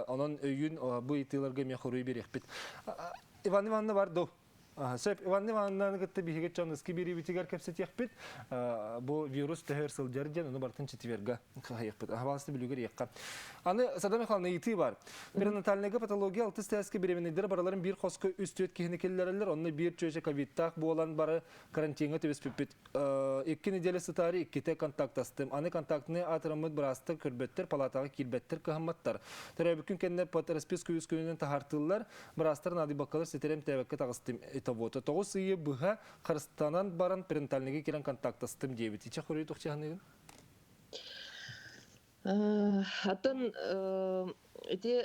Онон өйүүн бу ыйытыыларга эмиэ хоруй биэриэхпит. Иван Ивановна бар дуу? Сөп, Иван Ивановнаны кытта биһиги чаныски биэриибитигэр кэпсэтиэхпит. Бу вирус төһөр сылдьар диэн, ону барытын четверга хаһыйыахпыт. Аһабаалысты бүлүгэр иэххэ. Аны Сада Михайловна ыйытыы бар. Перинатальныйга патология алтыс тээскэ беременныйдары бараларын биир хоско үс-түөрт киһини киллэрэллэр, онно биир чүөчэ ковидтаах буолан бары карантиҥҥа түбэспиппит. 2 неделя сытаары иккитэ контактастым. Аны контактный аатыраммыт быраастар көрбөттөр, палатаҕа киирбэттэр, кыһамматтар. Төрөөбүккүн кэннэ под расписку үс күнүнэн таһаартыыллар. Быраастар наадыйбаккалар ситэрэ эмтээбэккэ таҕыстым. Итого 9 ыйы быһа харыстанан баран перинатальныйга киирэн контактастым диэбит. Ичэ хоруй тухчаһаныгын? Атын ити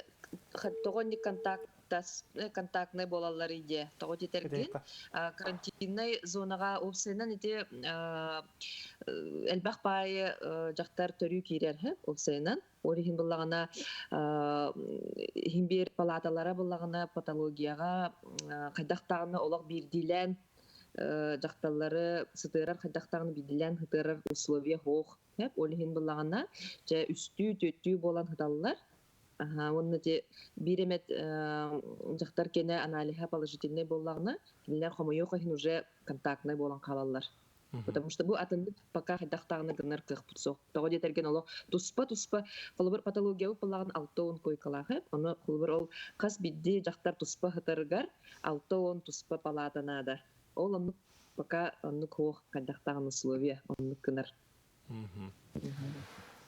тоҕо инник контактас контактнай буолаллар диye тоҕо титэргин карантиннай зонаҕа уопсайынан ити элбэх баайы дьахтар төрүү киирэр уопсайынан ол иһин буллаҕына иһин биир палаталара буллаҕына патологияҕа хайдах даҕаны олох биирдиилээн дьахталлары сытыарар хайдах даҕаны биирдиилээн сытыарар условия суох. Сөп, ол иһин буллаҕына, дьэ үстүү, түөртүү буолан сыталлар. Аһа, уонна дьэ биир эмэт дьахтар кэнэ аналиһа положительнай буоллаҕына, кинилэр хомойуох иһин уже контактнай буолан хаалаллар. Потому что бу атыннык пока хайдахтааҕына гынар кыахпыт суох. Тоҕо диэтэргин олох туспа-туспа холобур патологиябыт буоллаҕын 60 койкалаах Ону холобур ол хас биирдии дьахтар туспа сытарыгар 60 туспа палата наада. Ол оннук пока оннук суох хайдахтааҕын условия оннук гынар.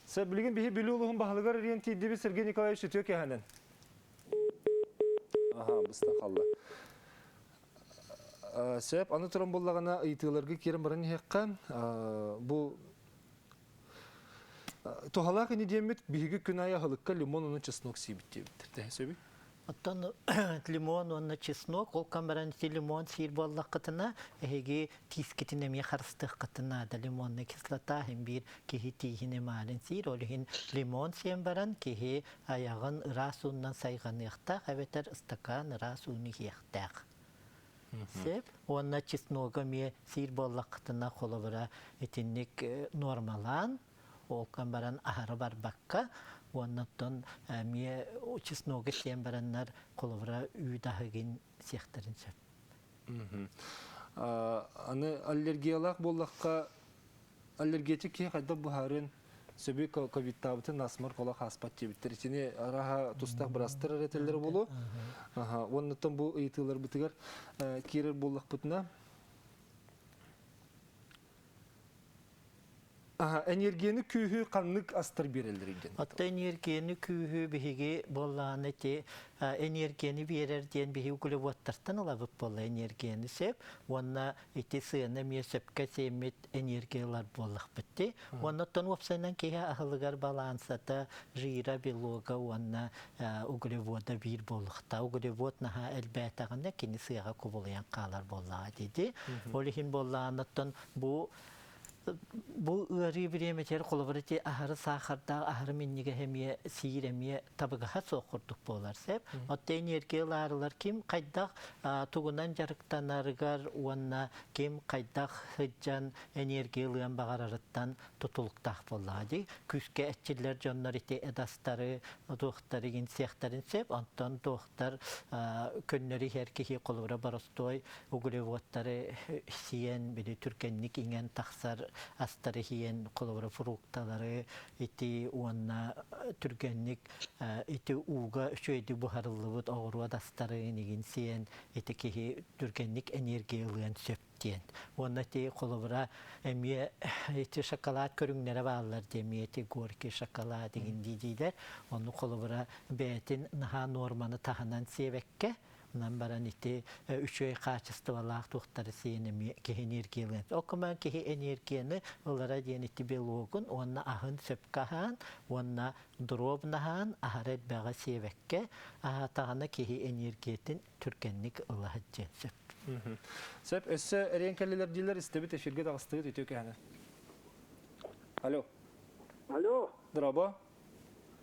Сэ билигин биһи Бүлүү улууһун баһылыгар эрийэн тиийдибит Сергей Николаевич үтүө кэһэнэн. Аха, быста қалла. Сөп, аны туран буллаҕына ыйытыыларга киирэн баран иһиэххэ, бу туһалаах ини диэммит биһиги күн аайы аһылыкка лимон уонна чеснок сиибит диэбиттэр. Тэһэ сөбүй? Оттон лимон уонна чеснок, ол кам баран ити лимон сиир буоллаххытына, эһиги тиискитин эмиэ харыстыаххытын наада. Лимонная кислота иһин биир киһи тииһин эмалин сиир. Ол иһин лимон сиэн баран киһи айаҕын ыраас уунан сайҕаныахтаах эбэтэр ыстакаан ыраас ууну иһиэхтээх. Сөп. Уонна чесногу эмиэ сиир буоллаххытына, холобура, итинник нуормалаан, ол кан баран аһара барбакка, уонна оттон эмиэ чесногу сиэн бараннар, холобура, үүт аһыгын сиэхтэрин сөп. Аны аллергиялаах буоллахха, аллергетик киһи хайдах быһаарыан сөбүй ковидтаабытын насморк олох ааспат диэбиттэр. Итини араха тустаах бырастар эрэтэллэр буолуо. Уоннаттан бу ыйытыыларбытыгар киирэр буоллахпытына, Энергияны күүһү ханнык астар биэрэллэрий диэн. Отто энергияны күүһү биһиги буоллаҕына ити энергияны биэрэр диэн биһиги углеводтартан ылабыт буолла энергияны сөп уонна ити сыана эмиэ сөпкө сиэммит энергиялар буоллахпыт дии. Уонна оттон уопсайынан киһи аһылыгар балансата жира, белога уонна углевода биир буолуохтаах. Углевод наһаа элбээтэҕинэ кини сыаҕа кубулуйан хаалар буоллаҕа дии. Ол иһин буоллаҕына оттон бу Бу ыарыы бириэмэтигэр холобур ити аһары саахардаах, аһары минньигэһи эмиэ сиир эмиэ табыгаһа суох курдук буолар сөп. Оттон энергия ылаарылар ким хайдах тугунан дьарыктанарыгар уонна ким хайдах сылдьан энергия ылыан баҕарарыттан тутулуктаах буоллаҕа дии. Күүскэ эрчиллэр дьоннор ити эдастары, туохтары сиэхтэрин сөп, онтон туохтар көннөрү иһэр киһи холобура боростуой углеводтары сиэн, били түргэнник иҥэн тахсар астары иһиэн, холобура фрукталары ити уонна түргэнник ити ууга үчүгэйдик буһарыллыбыт оҕуруот астарын игин сиэн, ити киһи түргэнник энергия ылыан сөп диэн. Уонна ити холобура эмиэ ити шоколад көрүҥнэрэ бааллар диэн эмиэ ити горький шоколад игин дии-диилэр. Ону холобура бэйэтин наһаа нуорманы таһынан сиэбэккэ, Онон баран ити үчүгэй хаачыстыбалаах туохтары сиэн эмиэ киһи энергиялыан. Ол кумаан киһи энергияны ылара диэн ити белогун уонна аһын сөпкө аһаан уонна дробнаһаан аһара элбэҕи сиэбэккэ аһаатаҕына киһи энергиятын түргэнник ыла сылдьыан сөп. Сөп. Өссө эриэн кэллилэр дииллэр истэбит эфиргэ таҕыстыгыт үтүө кэһэни. Алло. Алло. Дорообо.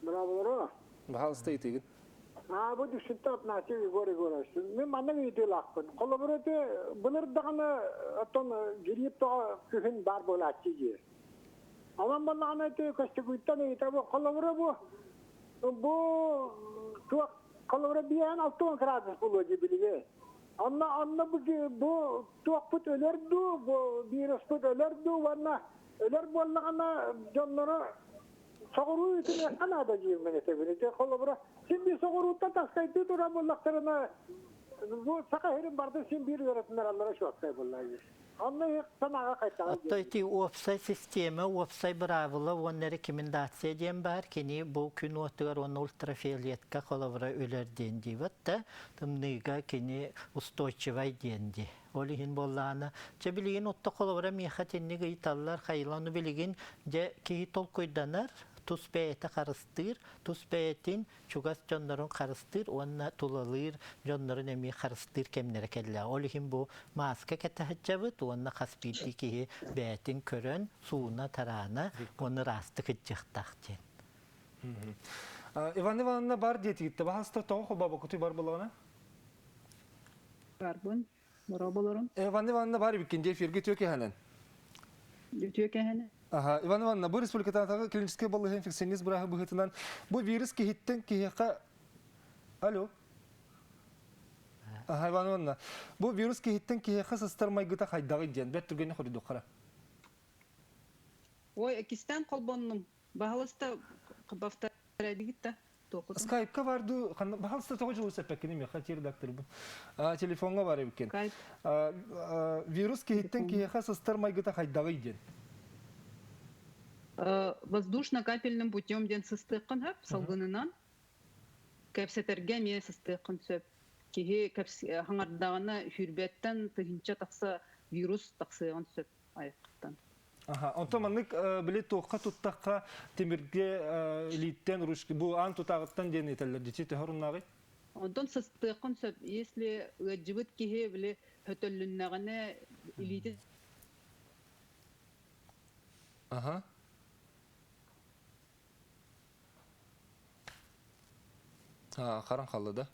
Браво. Баһаалыста ыйытыыгын. Аабыт үксүттэ Афанасьев Егор Егорович. Мин маннык ыйытыылаахпын. Холобур ити былыр даҕаны оттон грипп тоҕо күһүн баар буолааччы дии. Онон буоллаҕына ити көстүкүүттэн ыйытабын. Холобура бу бу туох холобура биэһэн 60 градус буолуо дии билиги. Онно онно бу бу туохпут өлөр дуу, бу вируспут өлөр дуу уонна өлөр буоллаҕына дьоннору Соҕуруу итиниэххэ наада диир этэбин. Ити холобура, син биир соҕурууттан таскайдыы турар буоллахтарына, бу саха сирин барытын син биир ыаратыннараллара чуолкай буолла. Онно санааҕа хайтаҕа Отто ити уопсай система, уопсай быраабыла уонна рекомендация диэн баар. Кини бу күн уотугар уонна ультрафиолетка холобура өлөр диэн диибэт да, тымныыга кини устойчивай диэн дии. Ол иһин буоллаҕына, чэ билигин отто холобура миэхэ итинник ыйыталлар, хайылан билигин дьэ киһи толкуйданар, тус бэйэтэ харыстыыр, тус бэйэтин чугас дьоннорун харыстыыр уонна тулалыыр дьоннорун эмиэ харыстыыр кэмнэрэ кэллэ. Ол иһин бу мааска кэтэ сылдьабыт уонна хас биирдии киһи бэйэтин көрөн, сууна-тараана уонна ыраастык сылдьыахтаах диэн. Иван Ивановна бар диэтигитте баһаста тоҕо холбообоккутуй бар буоллаҕына? Барбын. Бороболорун. Иван Ивановна бар эбиккин дии эфиргэ үтүө кэһэнэн. Үтүө кэһэнэ. Аха, Иван Ивановна, бу республикатааҕы клиническэй балыыһа инфекционист бырааһы быһыытынан бу вирус киһиттэн киһиэхэ Алло. Аха, Иван Ивановна, бу вирус киһиттэн киһиэхэ сыстар майгыта хайдаҕый диэн бэрт түргэнник хоруйдуоххара. Ой, кистан холбоннум. Баһалыста повторядигит да. Скайпка бар ду, баһалыста тоҕо жылы сеппеккини меха ти редакторбун. Телефонга бар эбиккен. Вирус киһиттен киһиэхэ сыстар майгыта хайдаҕый диэн. Воздушно-капельным путем диэн сыстыаххын сөп, салгынынан. Кэпсэтэргэ эмиэ сыстыаххын сөп. Киһи хаҥардаҕына хүрбэттэн тыһыынча тахса вирус тахсыаҕын сөп айахтан. Аха, онтон маннык били туохха туттахха тимиргэ илииттэн ручка бу аан тутааҕыттан диэн этэллэр дичи төһө оруннааҕый? Онтон сыстыаххын сөп. Если ыалдьыбыт киһи били хөтөллүннэҕинэ илиитин Аха. Харан халла да.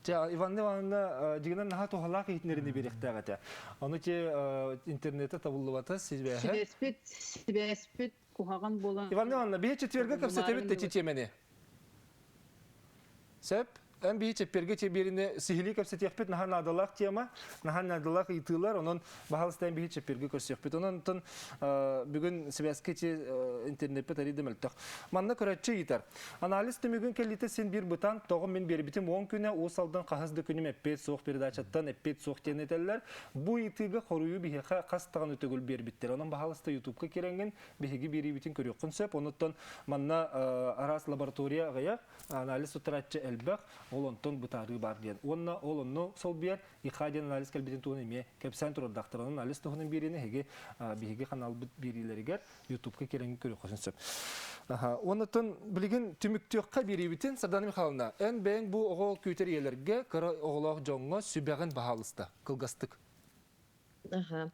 Те Иван Ивановна дигинен наха туһалаах иһитинэрини биэриэхтээх этэ. Ону те интернете табыллыбата сибээһэ. Сибээспит, сибээспит куһаҕан буолан. Иван Ивановна, биһи четвергэ кэпсэтэбит да тиэмэни. Сөп. Эн биһи чэппиэргэ чэбиэрини сиһилии кэпсэтиэхпит наһаа наадалаах тема, наһаа наадалаах ыйытыылар, онон баһалыстайан биһи чэппиэргэ көрсүөхпүт. Онон онтон бүгүн сибээскэ чи интернеппит арыйда мөлтөх. Манна көрөччү ыйытар. Анализ түмүгүн кэллитэ син биир бытаан, тоҕо мин биэрбитим 10 күнэ Уус Алдан хаһыс да күнүм эппиэт суох передачаттан эппиэт суох диэн этэллэр. Бу ыйытыыга хоруйу биһиэхэ хас даҕаны төгүл биэрбиттэр. Онон баһалыста Ютубка кирэҥҥин биһиги биэриибитин көрүөххүн сөп. Онуттан манна араас лаборатория аҕыйах, анализ туттарааччы элбэх, ол онтон бытаарыы баар диэн. Уонна ол онну солбуйар ИХА диэн анализ кэлбитин туһунан эмиэ кэпсээн турардаахтар. Онон анализ туһунан биэриини эһиги биһиги ханаалбыт биэриилэригэр Ютубка кирэҥҥин көрүөххүтүн сөп. Уоннаттан билигин түмүктүөххэ биэриибитин Сардана Михайловна, эн бэйэҥ бу оҕо күүтэр ийэлэргэ, кыра оҕолоох дьоҥҥо сүбэҕин баһаалыста, кылгастык. Аха.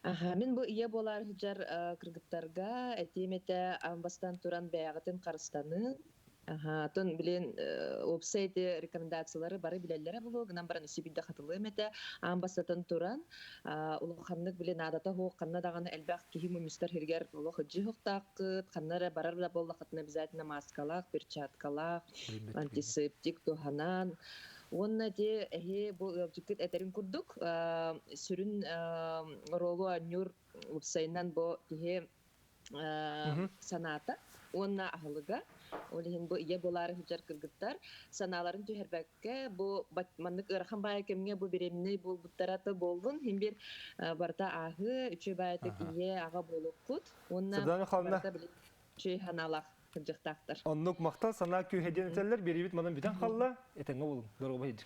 Аха. Мин бу ийэ буолаар сылдьар кыргыттарга этиим этэ аан бастаан туран бэйэҕитин харыстаныы. Аха. Атын билин уопсай ити рекомендациялары бары билэллэрэ буолуо гынан баран өссө биирдэ хатылыам этэ. Аан бастатан туран улаханнык били наадата суох ханна даҕаны элбэх киһи мунньустар сиригэр олох ыдьыһыктааххыт, ханна эрэ барар да буоллаххытына обязательно маскалаах, перчаткалаах, антисептик туһанан Уонна ити эһи бу ыалдьыккыт этэрин курдук, сүрүн оруолу оонньуур уопсайынан бу киһи санаата уонна аһылыга. Ол иһин бу ийэ буолаары сылдьар кыргыттар санааларын түһэрбэккэ бу маннык ыарахан баайы кэмҥэ бу беременнэй буолбуттара да буоллун иһин биир барыта ааһыы үчүгэй баайытык ийэ аҕа буолуохпут уонна барыта үчүгэй санаалаах сылдьыахтаахтар. Оннук махтал санаа күүһэ диэн этэллэр. Биэриибит манан бүтэн халла. Этэҥҥэ буолуҥ. Доруобай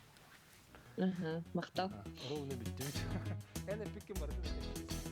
сылдьыҥ. Махтал. Ровно бүттүбүт. Эн эппиккин барытын этэн.